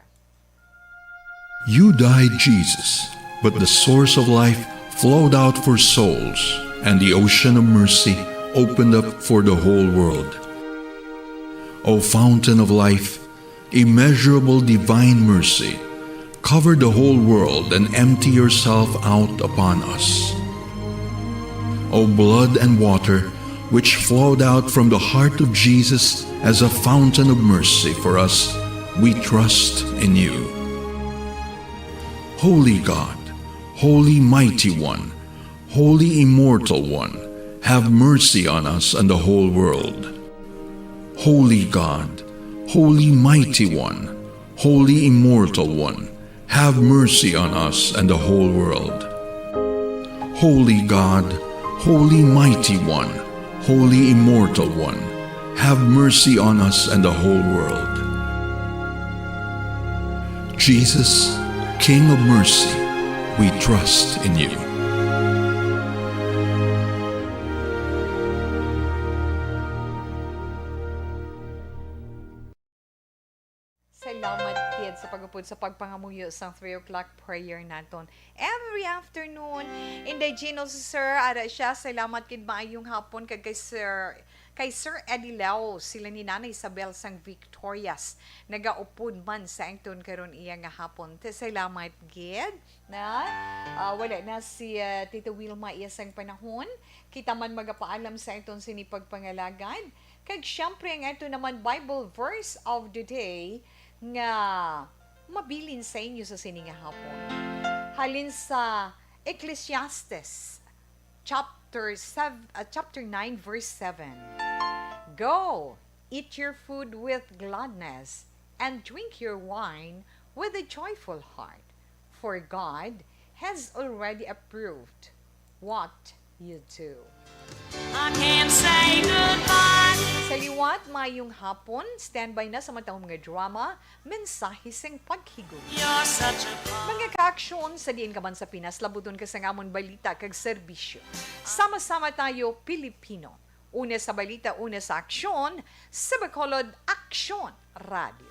You died, Jesus, but the source of life flowed out for souls, and the ocean of mercy opened up for the whole world. O fountain of life, immeasurable divine mercy, cover the whole world and empty yourself out upon us. O blood and water, which flowed out from the heart of Jesus as a fountain of mercy for us, we trust in you. Holy God, Holy Mighty One, Holy Immortal One, have mercy on us and the whole world. Holy God, Holy Mighty One, Holy Immortal One, have mercy on us and the whole world. Holy God, Holy Mighty One, Holy Immortal One, have mercy on us and the whole world. Jesus, King of mercy, we trust in you. Salamat, kid, sa pag-upod sa pagpangamuyo sang three o'clock prayer naton every afternoon. Inday Gino, si Sir, ara siya. Salamat, kid, maayong hapon kag kay Sir, kay Sir Eddie Lau, sila ni Nanay Isabel sang Victorias. Nagaupod man sa angton karon iya nga hapon. Te, salamat, kid, na, ah, wala na si, ah, Tita Wilma iya sang panahon. Kita man magapaalam sa angton sini pagpangalagad. Kag siyempre, ang ato naman Bible verse of the day nga mabilin sa inyo sa sini nga hapon. Halin sa Ecclesiastes chapter seven, uh, chapter nine, verse seven. "Go, eat your food with gladness, and drink your wine with a joyful heart, for God has already approved what you do." I can't say goodbye. Sa liwat, mayong hapon. Standby na sa matahom nga drama, Mensahe sing Paghigot. You're such a mga kaaksyon, sa diin ka man sa Pinas, labuton ka sang amon balita kag serbisyo. Sama-sama tayo, Pilipino. Una sa balita, una sa aksyon, sa Bacolod Aksyon Radio.